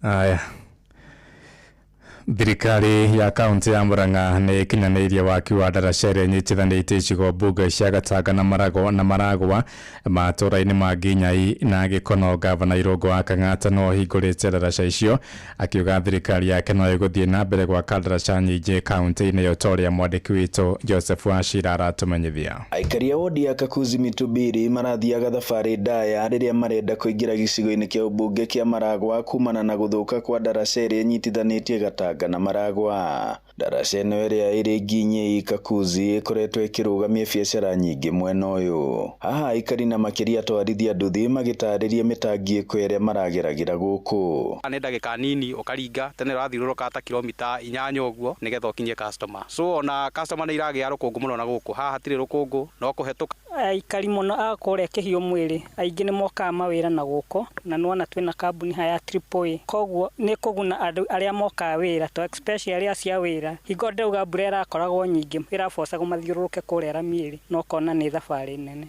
Aya. Thirikari ya kaunti ya Murang'a nĩ ĩkinyanĩirie waki wa ndaraca ĩrĩa ĩnyitithanĩtie icigo mbunge cia Gatanga na Maragwa na Maragwa matũũra-inĩ ma Nginyai na Gĩkono. Gavana Irũngũ wa Kang'ata no ahingũrĩte ndaraca icio akiuga thirikari yake no ĩgũthiĩ na mbere gwaka ndaraca nyingĩ kaunti-inĩ ĩyo ta ũrĩa mwandĩki witũ Joseph Wachira aratũmenyithia. Aikari a wodi ya Kakuzi Mitubiri marathiaga thabarĩ ndaya rĩrĩa marenda kũingĩra gĩcigo-inĩ kĩa ũmbunge kĩa Maragwa kumana na gũthũka kwa ndaraca ĩrĩa ĩnyitithanĩtie Gatanga na Maragwa. Ndaraca ĩno ĩrĩa ĩrĩ Nginyĩi Kakuzi ĩkoretwo ĩkĩrũgamia biacara nyingĩ mwena ũyũ. Haha aikari na makĩria atwarithia nduthi magĩtarĩria mĩtangĩko ĩrĩa marageragĩra gũkũ. Nĩ ndagĩka nini ũkaringa tene ũrathiũrũrũka ta kilomita 8 ũguo nĩgetha ũkinyie customer. So ona customer nĩ iragĩa rũkũngũ mũno na gũkũ haha hatirĩ rũkũngũ no kũhetũka. Aikari mũno a kũrĩa Kĩhiũ mwĩrĩ aingĩ nĩ mokaga mawĩra na gũkũ na nĩwona twĩna kambuni haya ya Triple A, koguo nĩ kũguna andũ arĩa mokaga wĩra to especially arĩa cia wĩra. Hingo ndauga mbura ĩrakoragwo nyingĩ ĩrabocagwo mathiũrũrũke kũrĩa Ramiĩrĩ na ũkona nĩ thabarĩ nene.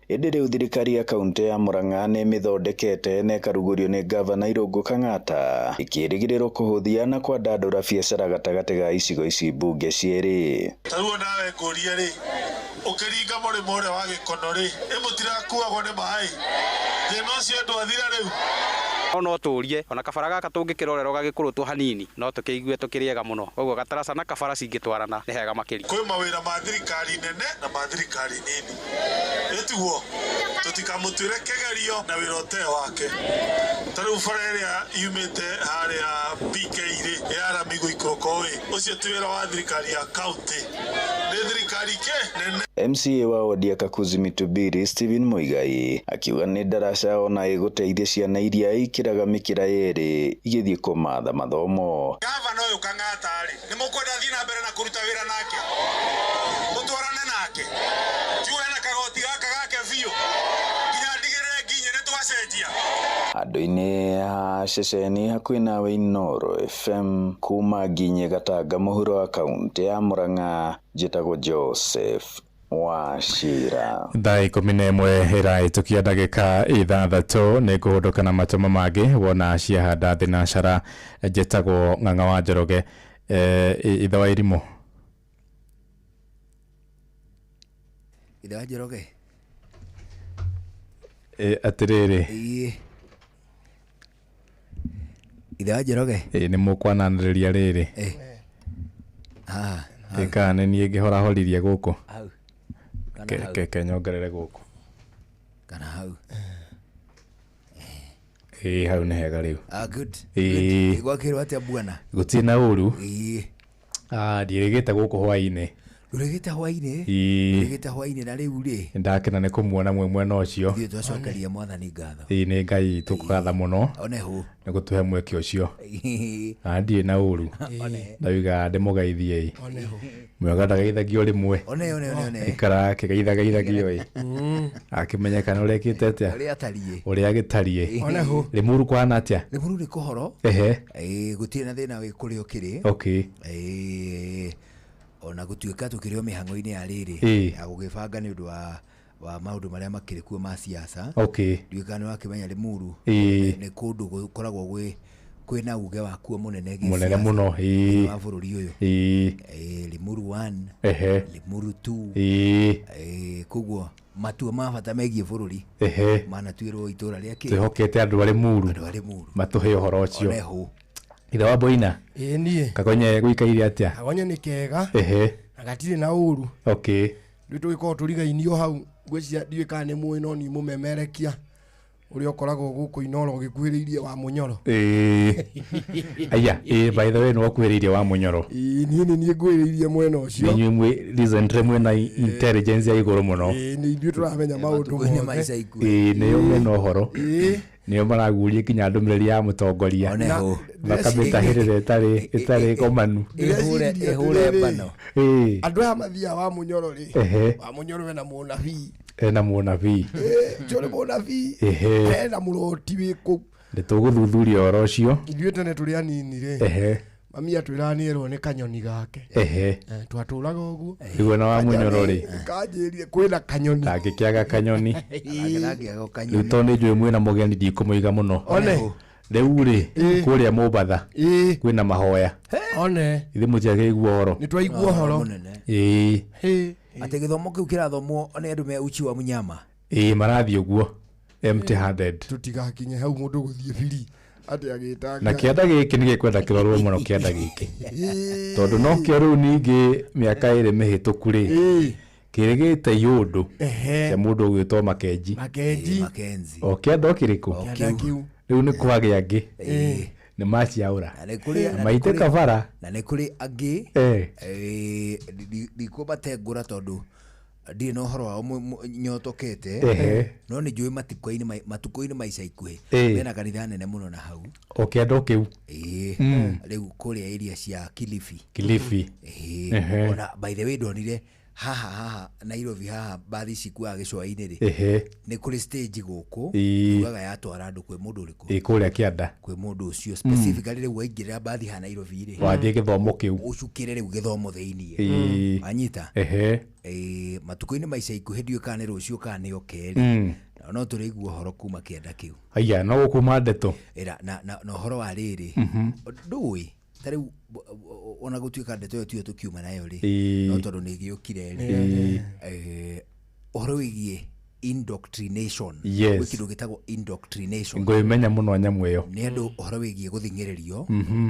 Ĩndĩ rĩu thirikari ya kaunti ya Murang'a nĩ ĩmĩthondekete na ĩkarugũrio nĩ ngavana Irũngũ Kang'ata ĩkĩrĩgĩrĩrwo kũhũthia na kwandandũra biacara gatagatĩ ga icigo ici mbunge cierĩ. Ta rĩu nawe ngũrie rĩ, ũkĩringa mũrĩmo ũrĩa wa Gĩkono rĩ, ĩ mũtirakuagwo nĩ maĩ? Thĩna ũcio ndwathira rĩu? No tũrie ona kabara gaka tũngĩkĩrorerwo gagĩkũrũtwo hanini no tũkĩigue tũkĩrĩega mũno, koguo gataraca na kabara cingĩtwarana nĩ hega makĩria. Kwĩ mawĩra ma thirikari nene na ma thirikari nini, ĩtiguo tũtikamũtuĩre kĩgerio na wĩra ũtarĩ wake. Ta rĩu bara ĩrĩa yumĩte harĩa PK rĩ, ya rami gũikũrũka ĩ, ũcio ti wĩra wa thirikari ya kaunti, nĩ thirikari kĩ nene. MCA wa wodi ya Kakuzi Mitubiri Stephen Muigai akiuga nĩ ndaraca ona ĩgũteithia ciana iria ikĩraga mĩkĩra yerĩ igĩthiĩ kũmatha mathomo. Gavana ũyũ Kang'ata rĩ, nĩ mũkwenda athiĩ na mbere na kũruta wĩra nake, tũtwarane nake, njuge na kagoti gaka gake biũ nginya ndigĩrĩre nginye nĩ twacenjia. Andũ-inĩ a ceceni hakuhĩ nawe Inooro FM kuma Nginye Gatanga mũhuro wa kaunti ya Murang'a, njĩtagwo Joseph Wachira. Thaa 11 ĩrahĩtũkia ndagĩka 6 nĩ ngũhũndũka na matũma mangĩ wona ciahanda thinacara. Njĩtagwo Ng'ang'a wa Njoroge. Ithe wa irimũ. Ithe wa Njoroge. Atĩrĩrĩ. Ithe wa Njoroge. Nĩ mũkwananĩrĩria rĩrĩ. Kana nĩ niĩ ngĩhorahoririe gũkũ. Ke nyongerere gũkũ. Kana hau. Ĩĩ hau nĩ hega rĩu. Good. Ĩĩ. Gwakĩrwo atĩa bwana? Gũtirĩ na ũru. Ĩĩ. Ndiĩrĩgĩte gũkũ hwaĩ-inĩ. Ndũrĩgĩte hwaĩ-inĩ? Ĩĩ. Ndũrĩgĩte hwaĩ-inĩ na rĩu rĩ? Ndakena nĩ kũmuona mwĩ mwena ũcio. Ithuĩ twacokeria mwathani ngatho. Ĩĩ nĩ Ngai tũkũgatha mũno. One hũ. Nĩ gũtũhe mweke ũcio. Na ndirĩ na ũru. Ndauga ndĩmũgeithie ĩ. Mwega ndagaithagio rĩmwe. One one one one. Ikara akĩgeithagaithagio ĩ. Akĩmenya kana ũrekĩte atĩa. Ũrĩa atariĩ. Ũrĩa agĩtariĩ. One hũ. Rĩmuru kũhana atĩa? Rĩmuru nĩ kũhoro. Ehe. Ĩĩ gũtirĩ na thĩna wĩ kũrĩa ũkĩrĩ. Okay. Ĩĩ. Ona gũtuĩka tũkĩrĩ o mĩhang'o-inĩ ya rĩrĩ ya gũgĩbanga nĩ ũndũ wa maũndũ marĩa makĩrĩ kuo ma siasa. Okay. Ndiũĩ kana nĩwakĩmenya Rĩmuru nĩ kũndũ gũkoragwo kwĩna uge wakuo mũnene gĩsiasa. Mũnene mũno. Ĩĩ. Wa bũrũri ũyũ. Ĩĩ. Rĩmuru 1. Ehe. Rĩmuru 2. Ĩĩ. Koguo matua ma bata megiĩ bũrũri. Ehe. Manatuĩrwo itũra rĩa kĩ. Twĩhokete andũ a Rĩmuru. Andũ a Rĩmuru. Matũhe ũhoro ũcio. One hũ. Ithe wa Boina. Ĩĩ niĩ. Kagonye gũikaire atĩa? Kagonye nĩ kega. Ehe. Na gatirĩ na ũru. Okay. Rĩu tũgĩkorwo tũrigainio hau ngwĩciria ndiũĩ kana nĩ mũĩ no nĩ mũmemerekia ũrĩa ũkoragwo gũkũ Inooro ũgĩkuhĩrĩirie wa Mũnyoro. Ĩĩ. Aya, ĩĩ by the way nĩ wakuhĩrĩirie wa Mũnyoro. Ĩĩ niĩ nĩ niĩ nguhĩrĩirie mwena ũcio. Inyuĩ mwĩ recently mwĩna intelligence ya igũrũ mũno. Ĩĩ nĩ ithuĩ tũramenya maũndũ mothe. Ĩĩ nĩo mena ũhoro. Ĩĩ. Nĩo maraguria kinya ndũmĩrĩri ya mũtongoria. Makamĩtahĩrĩra ĩtarĩ ngomanu. Ĩhũre mbano. Ĩĩ. Andũ aya mathiaga wa Mũnyoro rĩ. Ehe. Wa Mũnyoro ena mũnabii. Ena mũnabii. Ĩĩ ũcio nĩ mũnabii. Ehe. Ena mũroti wĩ kũu. Nĩ tũgũthuthuria ũhoro ũcio. Ithuĩ tene tũrĩ anini rĩ. Ehe. Mami atwĩraga nĩ erwo nĩ kanyoni gake. Ehe. Twatũraga ũguo. Rĩu ona wa Mũnyoro rĩ. Kanjĩrire kwĩna kanyoni. Ndangĩkĩaga kanyoni. Rĩu tondũ nĩ njũĩ mwĩna mũgeni ndikũmũiga mũno. One. Rĩu rĩ kũrĩa Mombatha kwĩna mahoya. One. Ithuĩ mũtiakĩigua ũhoro. Nĩ twaigua ũhoro. Ĩĩ. Atĩ gĩthomo kĩu kĩrathomwo nĩ andũ me uchi wa mũnyama. Ĩĩ marathiĩ ũguo empty handed. Tũtigakinye hau mũndũ gũthiĩ biri. Atĩ agĩtanga. Na kĩanda gĩkĩ nĩ gĩkwenda kĩrorwo mũno kĩanda gĩkĩ. Tondũ no kĩo rĩu ningĩ mĩaka 2 mĩhĩtũku rĩ. Kĩrĩgĩte iũndũ cia mũndũ ũgwĩtwo Makenji. Makenji. O kĩanda o kĩrĩkũ? Kĩanda kĩu. Rĩu nĩ kwagĩa angĩ. Nĩ maciaũra. Na nĩ kũrĩ- na nĩ Maitĩka bara. Na nĩ kũrĩ angĩ ndikũmatengũra tondũ ndirĩ na ũhoro wao nyotokete. No nĩ njũĩ matukũ-inĩ ma ica ikuhĩ mena kanitha nene mũno na hau. O kĩanda o kĩu. Ĩĩ. Rĩu kũrĩa area cia Kilifi. Kilifi. Ĩĩ. Ona by the way ndonire haha Nairobi, haha mbathi cikuaga gĩcũa-inĩ rĩ, nĩ kũrĩ stage gũkũ yugaga yatwara andũ kwĩ mũndũ ũrĩkũ. Ĩ kũrĩa kĩanda. Kwĩ mũndũ ũcio specifically. Rĩu waingĩrĩra mbathi haha Nairobi rĩ, Wathiĩ gĩthomo kĩu. Ũcukĩre rĩu gĩthomo thĩiniĩ. Wanyita? Matukũ-inĩ ma ica ikuhĩ, ndiũĩ kana nĩ rũciũ kana nĩ o kerĩ, na no tũrĩigua ũhoro kuma kĩanda kĩu. Aya no gũkuma ndeto. Ĩra na ũhoro wa rĩrĩ, ndũĩ ta rĩu ona gũtuĩka ndeto ĩyo tiyo tũkiuma nayo rĩ, no tondũ nĩ ĩgĩũkire rĩ, ũhoro wĩgiĩ indoctrination. Gwĩ kĩndũ gĩtagwo indoctrination. Ngũĩmenya mũno nyamũ ĩyo. Nĩ andũ ũhoro wĩgiĩ gũthing'ĩrĩrio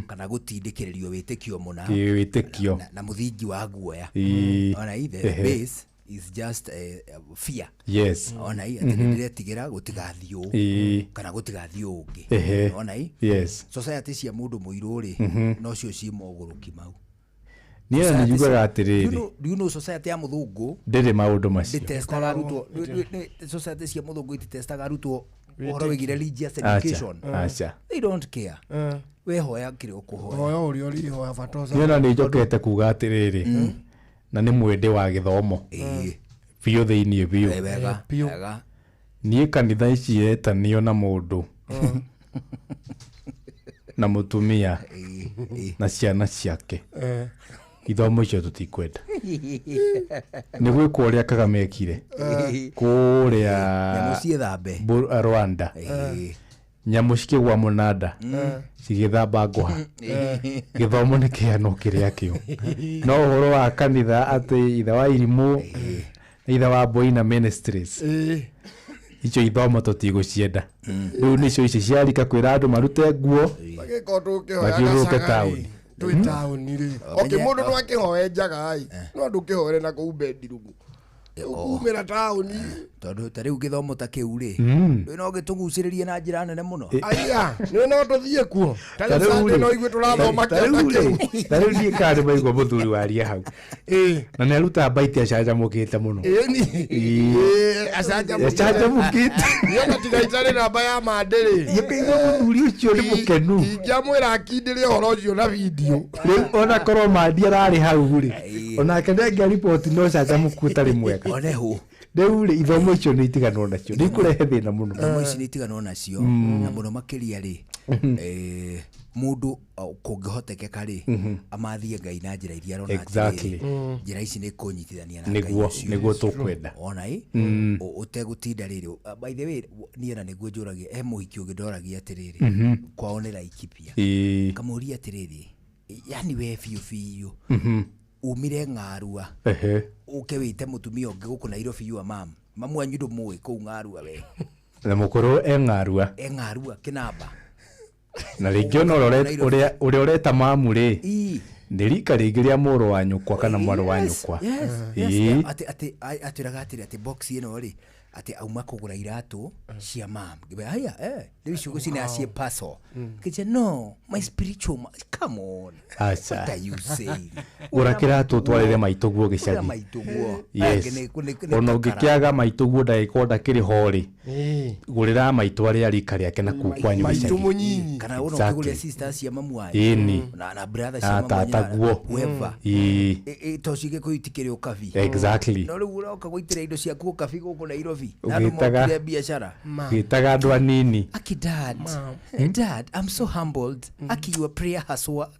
kana gũtindĩkĩrĩrio wĩtĩkio mũna. Wĩtĩkio. Na mũthingi wa guoya. Ona the base is just fear. Ona atĩ nĩ ndĩretigĩra gũtigathiĩ ũũ kana gũtigathiĩ ũũ ũngĩ. Ona society cia mũndũ mũirũ rĩ, nocio ciĩ mogũrũki mau. Niĩ na nĩ njugaga atĩrĩrĩ. Do you know society ya mũthũngũ ndĩrĩ maũndũ macio. Ndĩtestaga arutwo. Society cia mũthũngũ ititestaga arutwo ũhoro wĩgiĩ religious Acha, education. Acha. They don't care. Wehoya kĩrĩa ũkũhoya. Hoya ũrĩa ũrĩhoya bata ũca- Niĩ ona nĩ njokete kuga atĩrĩrĩ, na nĩ mwĩndĩ wa gĩthomo biũ thĩiniĩ biũ. Wega wega. Niĩ kanitha ici iretanio na mũndũ na mũtumia na ciana ciake, ithomo icio tũtikwenda. Nĩ gwĩkwo ũrĩa Kagame ekire kũrĩa Nyamũ ciĩthambe. Rwanda, nyamũ cikĩgwa mũnanda cigĩthamba ngũha. Gĩthomo nĩ kĩhano kĩrĩa kĩo, no ũhoro wa kanitha atĩ ithe wa irimũ na ithe wa Boina Ministries, icio ithomo tũtigũcienda. Rĩu nĩcio ici ciarika kwĩra andũ marute nguo Magĩkorwo tũkĩhoya mathiũrũrũke gacaga rĩ, taũni. Twĩ taũni rĩ, okay, mũndũ no akĩhoe njaga ĩ, no andũ ũkĩhoere na kũu bedroom ũkumĩra taũni. Tondũ ta rĩu gĩthomo ta kĩu rĩ, ndũĩ no gĩtũgucĩrĩrie na njĩra nene mũno. Aya nĩ no tũthiĩ kuo ta Ta rĩu rĩu Sunday rĩ, no igue tũrathoma ta rĩu kĩanda rĩ, kĩu. Ta rĩu niĩ kana nĩ maigua mũthuri waria hau na nĩ aruta mbaiti acanjamũkĩte mũno. Ĩni. Ĩĩ. Acanjamũkĩte. Acanjamũkĩte. Niona tiga itarĩ namba ya mandĩ rĩ, Ngĩkaigua mũthuri ũcio nĩ mũkenu. Ingĩamwĩra akindĩre ũhoro ũcio na video. Rĩu ona korwo mandi ararĩ hau rĩ, onake nĩ riboti no canjamũku ũtarĩ mwega. Onehu. Rĩu rĩ, ithomo icio nĩ itiganwo nacio, nĩ ikũrehe thĩna mũno. Ithomo ici nĩ itiganwo nacio, na mũno makĩria rĩ, mũndũ kũngĩhotekeka rĩ, amathie Ngai na njĩra iria arona atĩrĩrĩ, njĩra ici nĩ kũnyitithania na Ngai ũcio. Nĩguo tũkwenda. Ona ĩ ũtegũtinda rĩrĩ. By the way, niĩ na nĩguo njũragia, he mũhiki ũngĩ ndoragia atĩrĩrĩ, kwao nĩ Laikipia, kamũria atĩrĩrĩ, yani we biũ biũ umire ng'arua ũke wĩte mũtumia ũngĩ gũkũ Nairobi, yua mam mamu wanyu ndũmũĩ kũu ng'arua we? Na mũkũrũ e ng'arua. E ng'arua kĩnamba. Na rĩngĩ ona ũrĩa ũrĩa ũreta mamu rĩ, nĩ rika rĩngĩ rĩa mũrũ wa nyũkwa kana mwarĩ wa nyũkwa. Atĩ atwĩraga atĩrĩ, atĩ box ĩno rĩ, atĩ auma kũgũra iratũ cia mam. Ngĩmwĩra, haya, rĩu icio gũcina ciĩ parcel. Kĩnjĩra, no my spiritual come on. Aca. What are you saying? Gũra kĩratũ ũtwarĩre maitũguo Gũra gĩcagi. maitũguo. Yes. Nĩ Ona kakara. ũngĩkĩaga maitũguo ndagĩkorwo ndakĩrĩ ho rĩ, gũrĩra maitũ arĩa rika rĩake na kũu kwanyu Maitũ gĩcagi. mũnyinyi. Kana ona ũkĩgũrĩra sisters cia mamu wanyu Ĩni. na brother cia Na mamu wanyu na tataguo. whoever. To cigĩkũyũ itikĩrĩ ũkabi. No rĩu ũroka gũitĩra indo ciaku ũkabi gũkũ Nairobi na andũ Ũgĩtaga- mokire biacara. Gĩtaga andũ anini. Aki dad, dad, I'm so humbled. Aki your prayer has worked.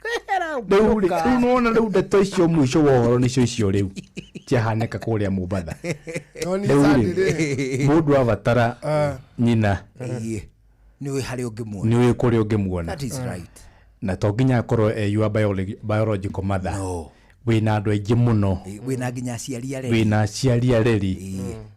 Rĩu rĩ, rĩu nĩwona rĩu ndeto icio mũico wa ũhoro nĩcio icio rĩu ciahanĩka kũrĩa Mombatha. No nĩ Rĩu Sunday rĩ, rĩ. mũndũ abatara nyina, Nĩ harĩ ũngĩmuona. nĩ ũĩ kũrĩa ũngĩmuona. That is right. Na to nginya akorwo e your biological mother. Wĩna andũ aingĩ mũno. Wĩna nginya aciari areri. Wĩna aciari areri,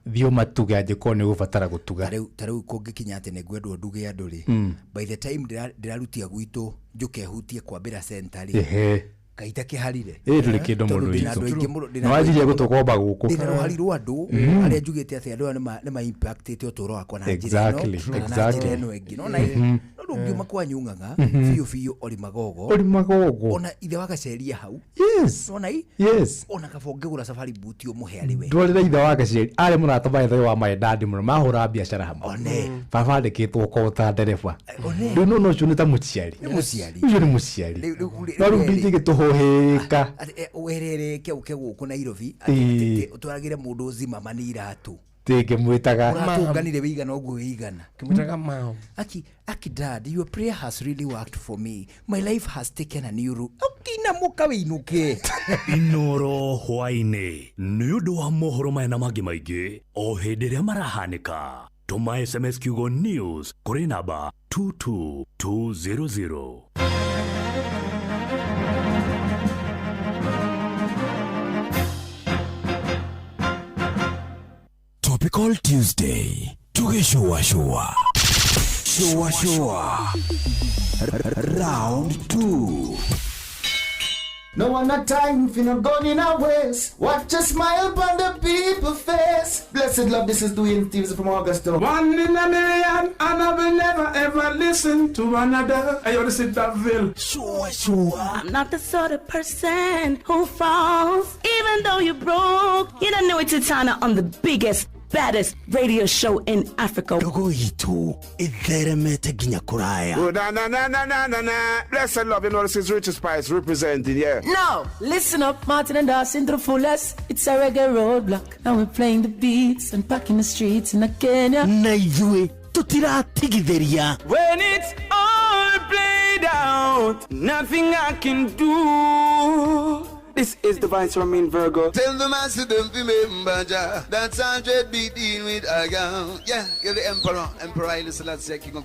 thiĩ ũmatuge angĩkorwo nĩ ũgũbatara gũtuga. Ta rĩu kũngĩkinya atĩ nĩ ngwendwo nduge andũ rĩ, by the time ndĩrarutia gwitũ njũke hutie kwambĩra center rĩ, Kaita kĩharire. Ĩ ndũrĩ kĩndũ Tondũ mũndũ ndĩna witũ. andũ aingĩ mũno, ndĩna Na wanjirie andũ aingĩ gũtũkomba gũkũ. Ndĩna rũhari rwa andũ Mhm. arĩa njugĩte atĩ andũ aya nĩma impactĩte ũtũũro wakwa na njĩra ĩno Exactly, kana na exactly. njĩra ĩno ĩngĩ. Nona Mhm. no ndũngiuma kwanyu ng'ang'a Mhm. biũ biũ Ori Magogo. Ori Magogo. Ona ithe wa Gaceria hau. Yes. Nona i Yes. ona kaba ũngĩgũra safari boot ũmũhe arĩ we. Ndwarĩra ithe wa Gacieri arĩ mũrata wa ithe wa my dad mũno mahũraga biacara hamwe. One. Baba andĩkĩtwo ko ta ndereba. One. Rĩu no ũcio nĩ ta mũciari. Nĩ mũciari. Ũcio nĩ mũciari. Rĩu- No rĩu ndingĩgĩtũhũhĩka. Atĩ, werereke ũke gũkũ Nairobi Ĩĩ. atĩ ũtwaragĩre mũndũ zima mani iratũ. Ndingĩmwĩtaga. Ũratũnganire wĩigana ũguo wĩigana. Kĩmwĩtaga mao. Aki, Aki dad, your prayer has really worked for me. My life has taken a new route. Ũkĩinamũka wĩinũke. Inoro hwaĩ-inĩ nĩ ũndũ wa mohoro maya na mangĩ maingĩ o hĩndĩ ĩrĩa marahanĩka tũma SMS kiugo news kũrĩ namba 22200. Topical Tuesday tugĩcũacũa cũacũa round 2. No one a time if you not gone in a waste. Watch a smile upon the people face. Blessed love, this is Dwayne Stevens from Augusta. One in a million, and I will never ever listen to another. I want to sit that Ville. Sure, sure. I'm not the sort of person who falls, even though you're broke. You don't know it's Titana on the biggest, baddest radio show in Africa. Ndogo itũ ĩtheremete nginya kũraya. Oh, na na na na na na na. Blessed love, you know this is Richard Spice representing, yeah. Now, listen up, Martin and Dawson to the fullest. It's a reggae roadblock. Now we're playing the beats and packing the streets in Kenya. Na ithuĩ tũtiratigithĩria. When it's all played out, nothing I can do. This is the Vice Ramin Virgo. Tell the master don't remember Jah. That's 100 be dealing with a gun. Yeah, give the Emperor, Emperor Haile Selassie, King of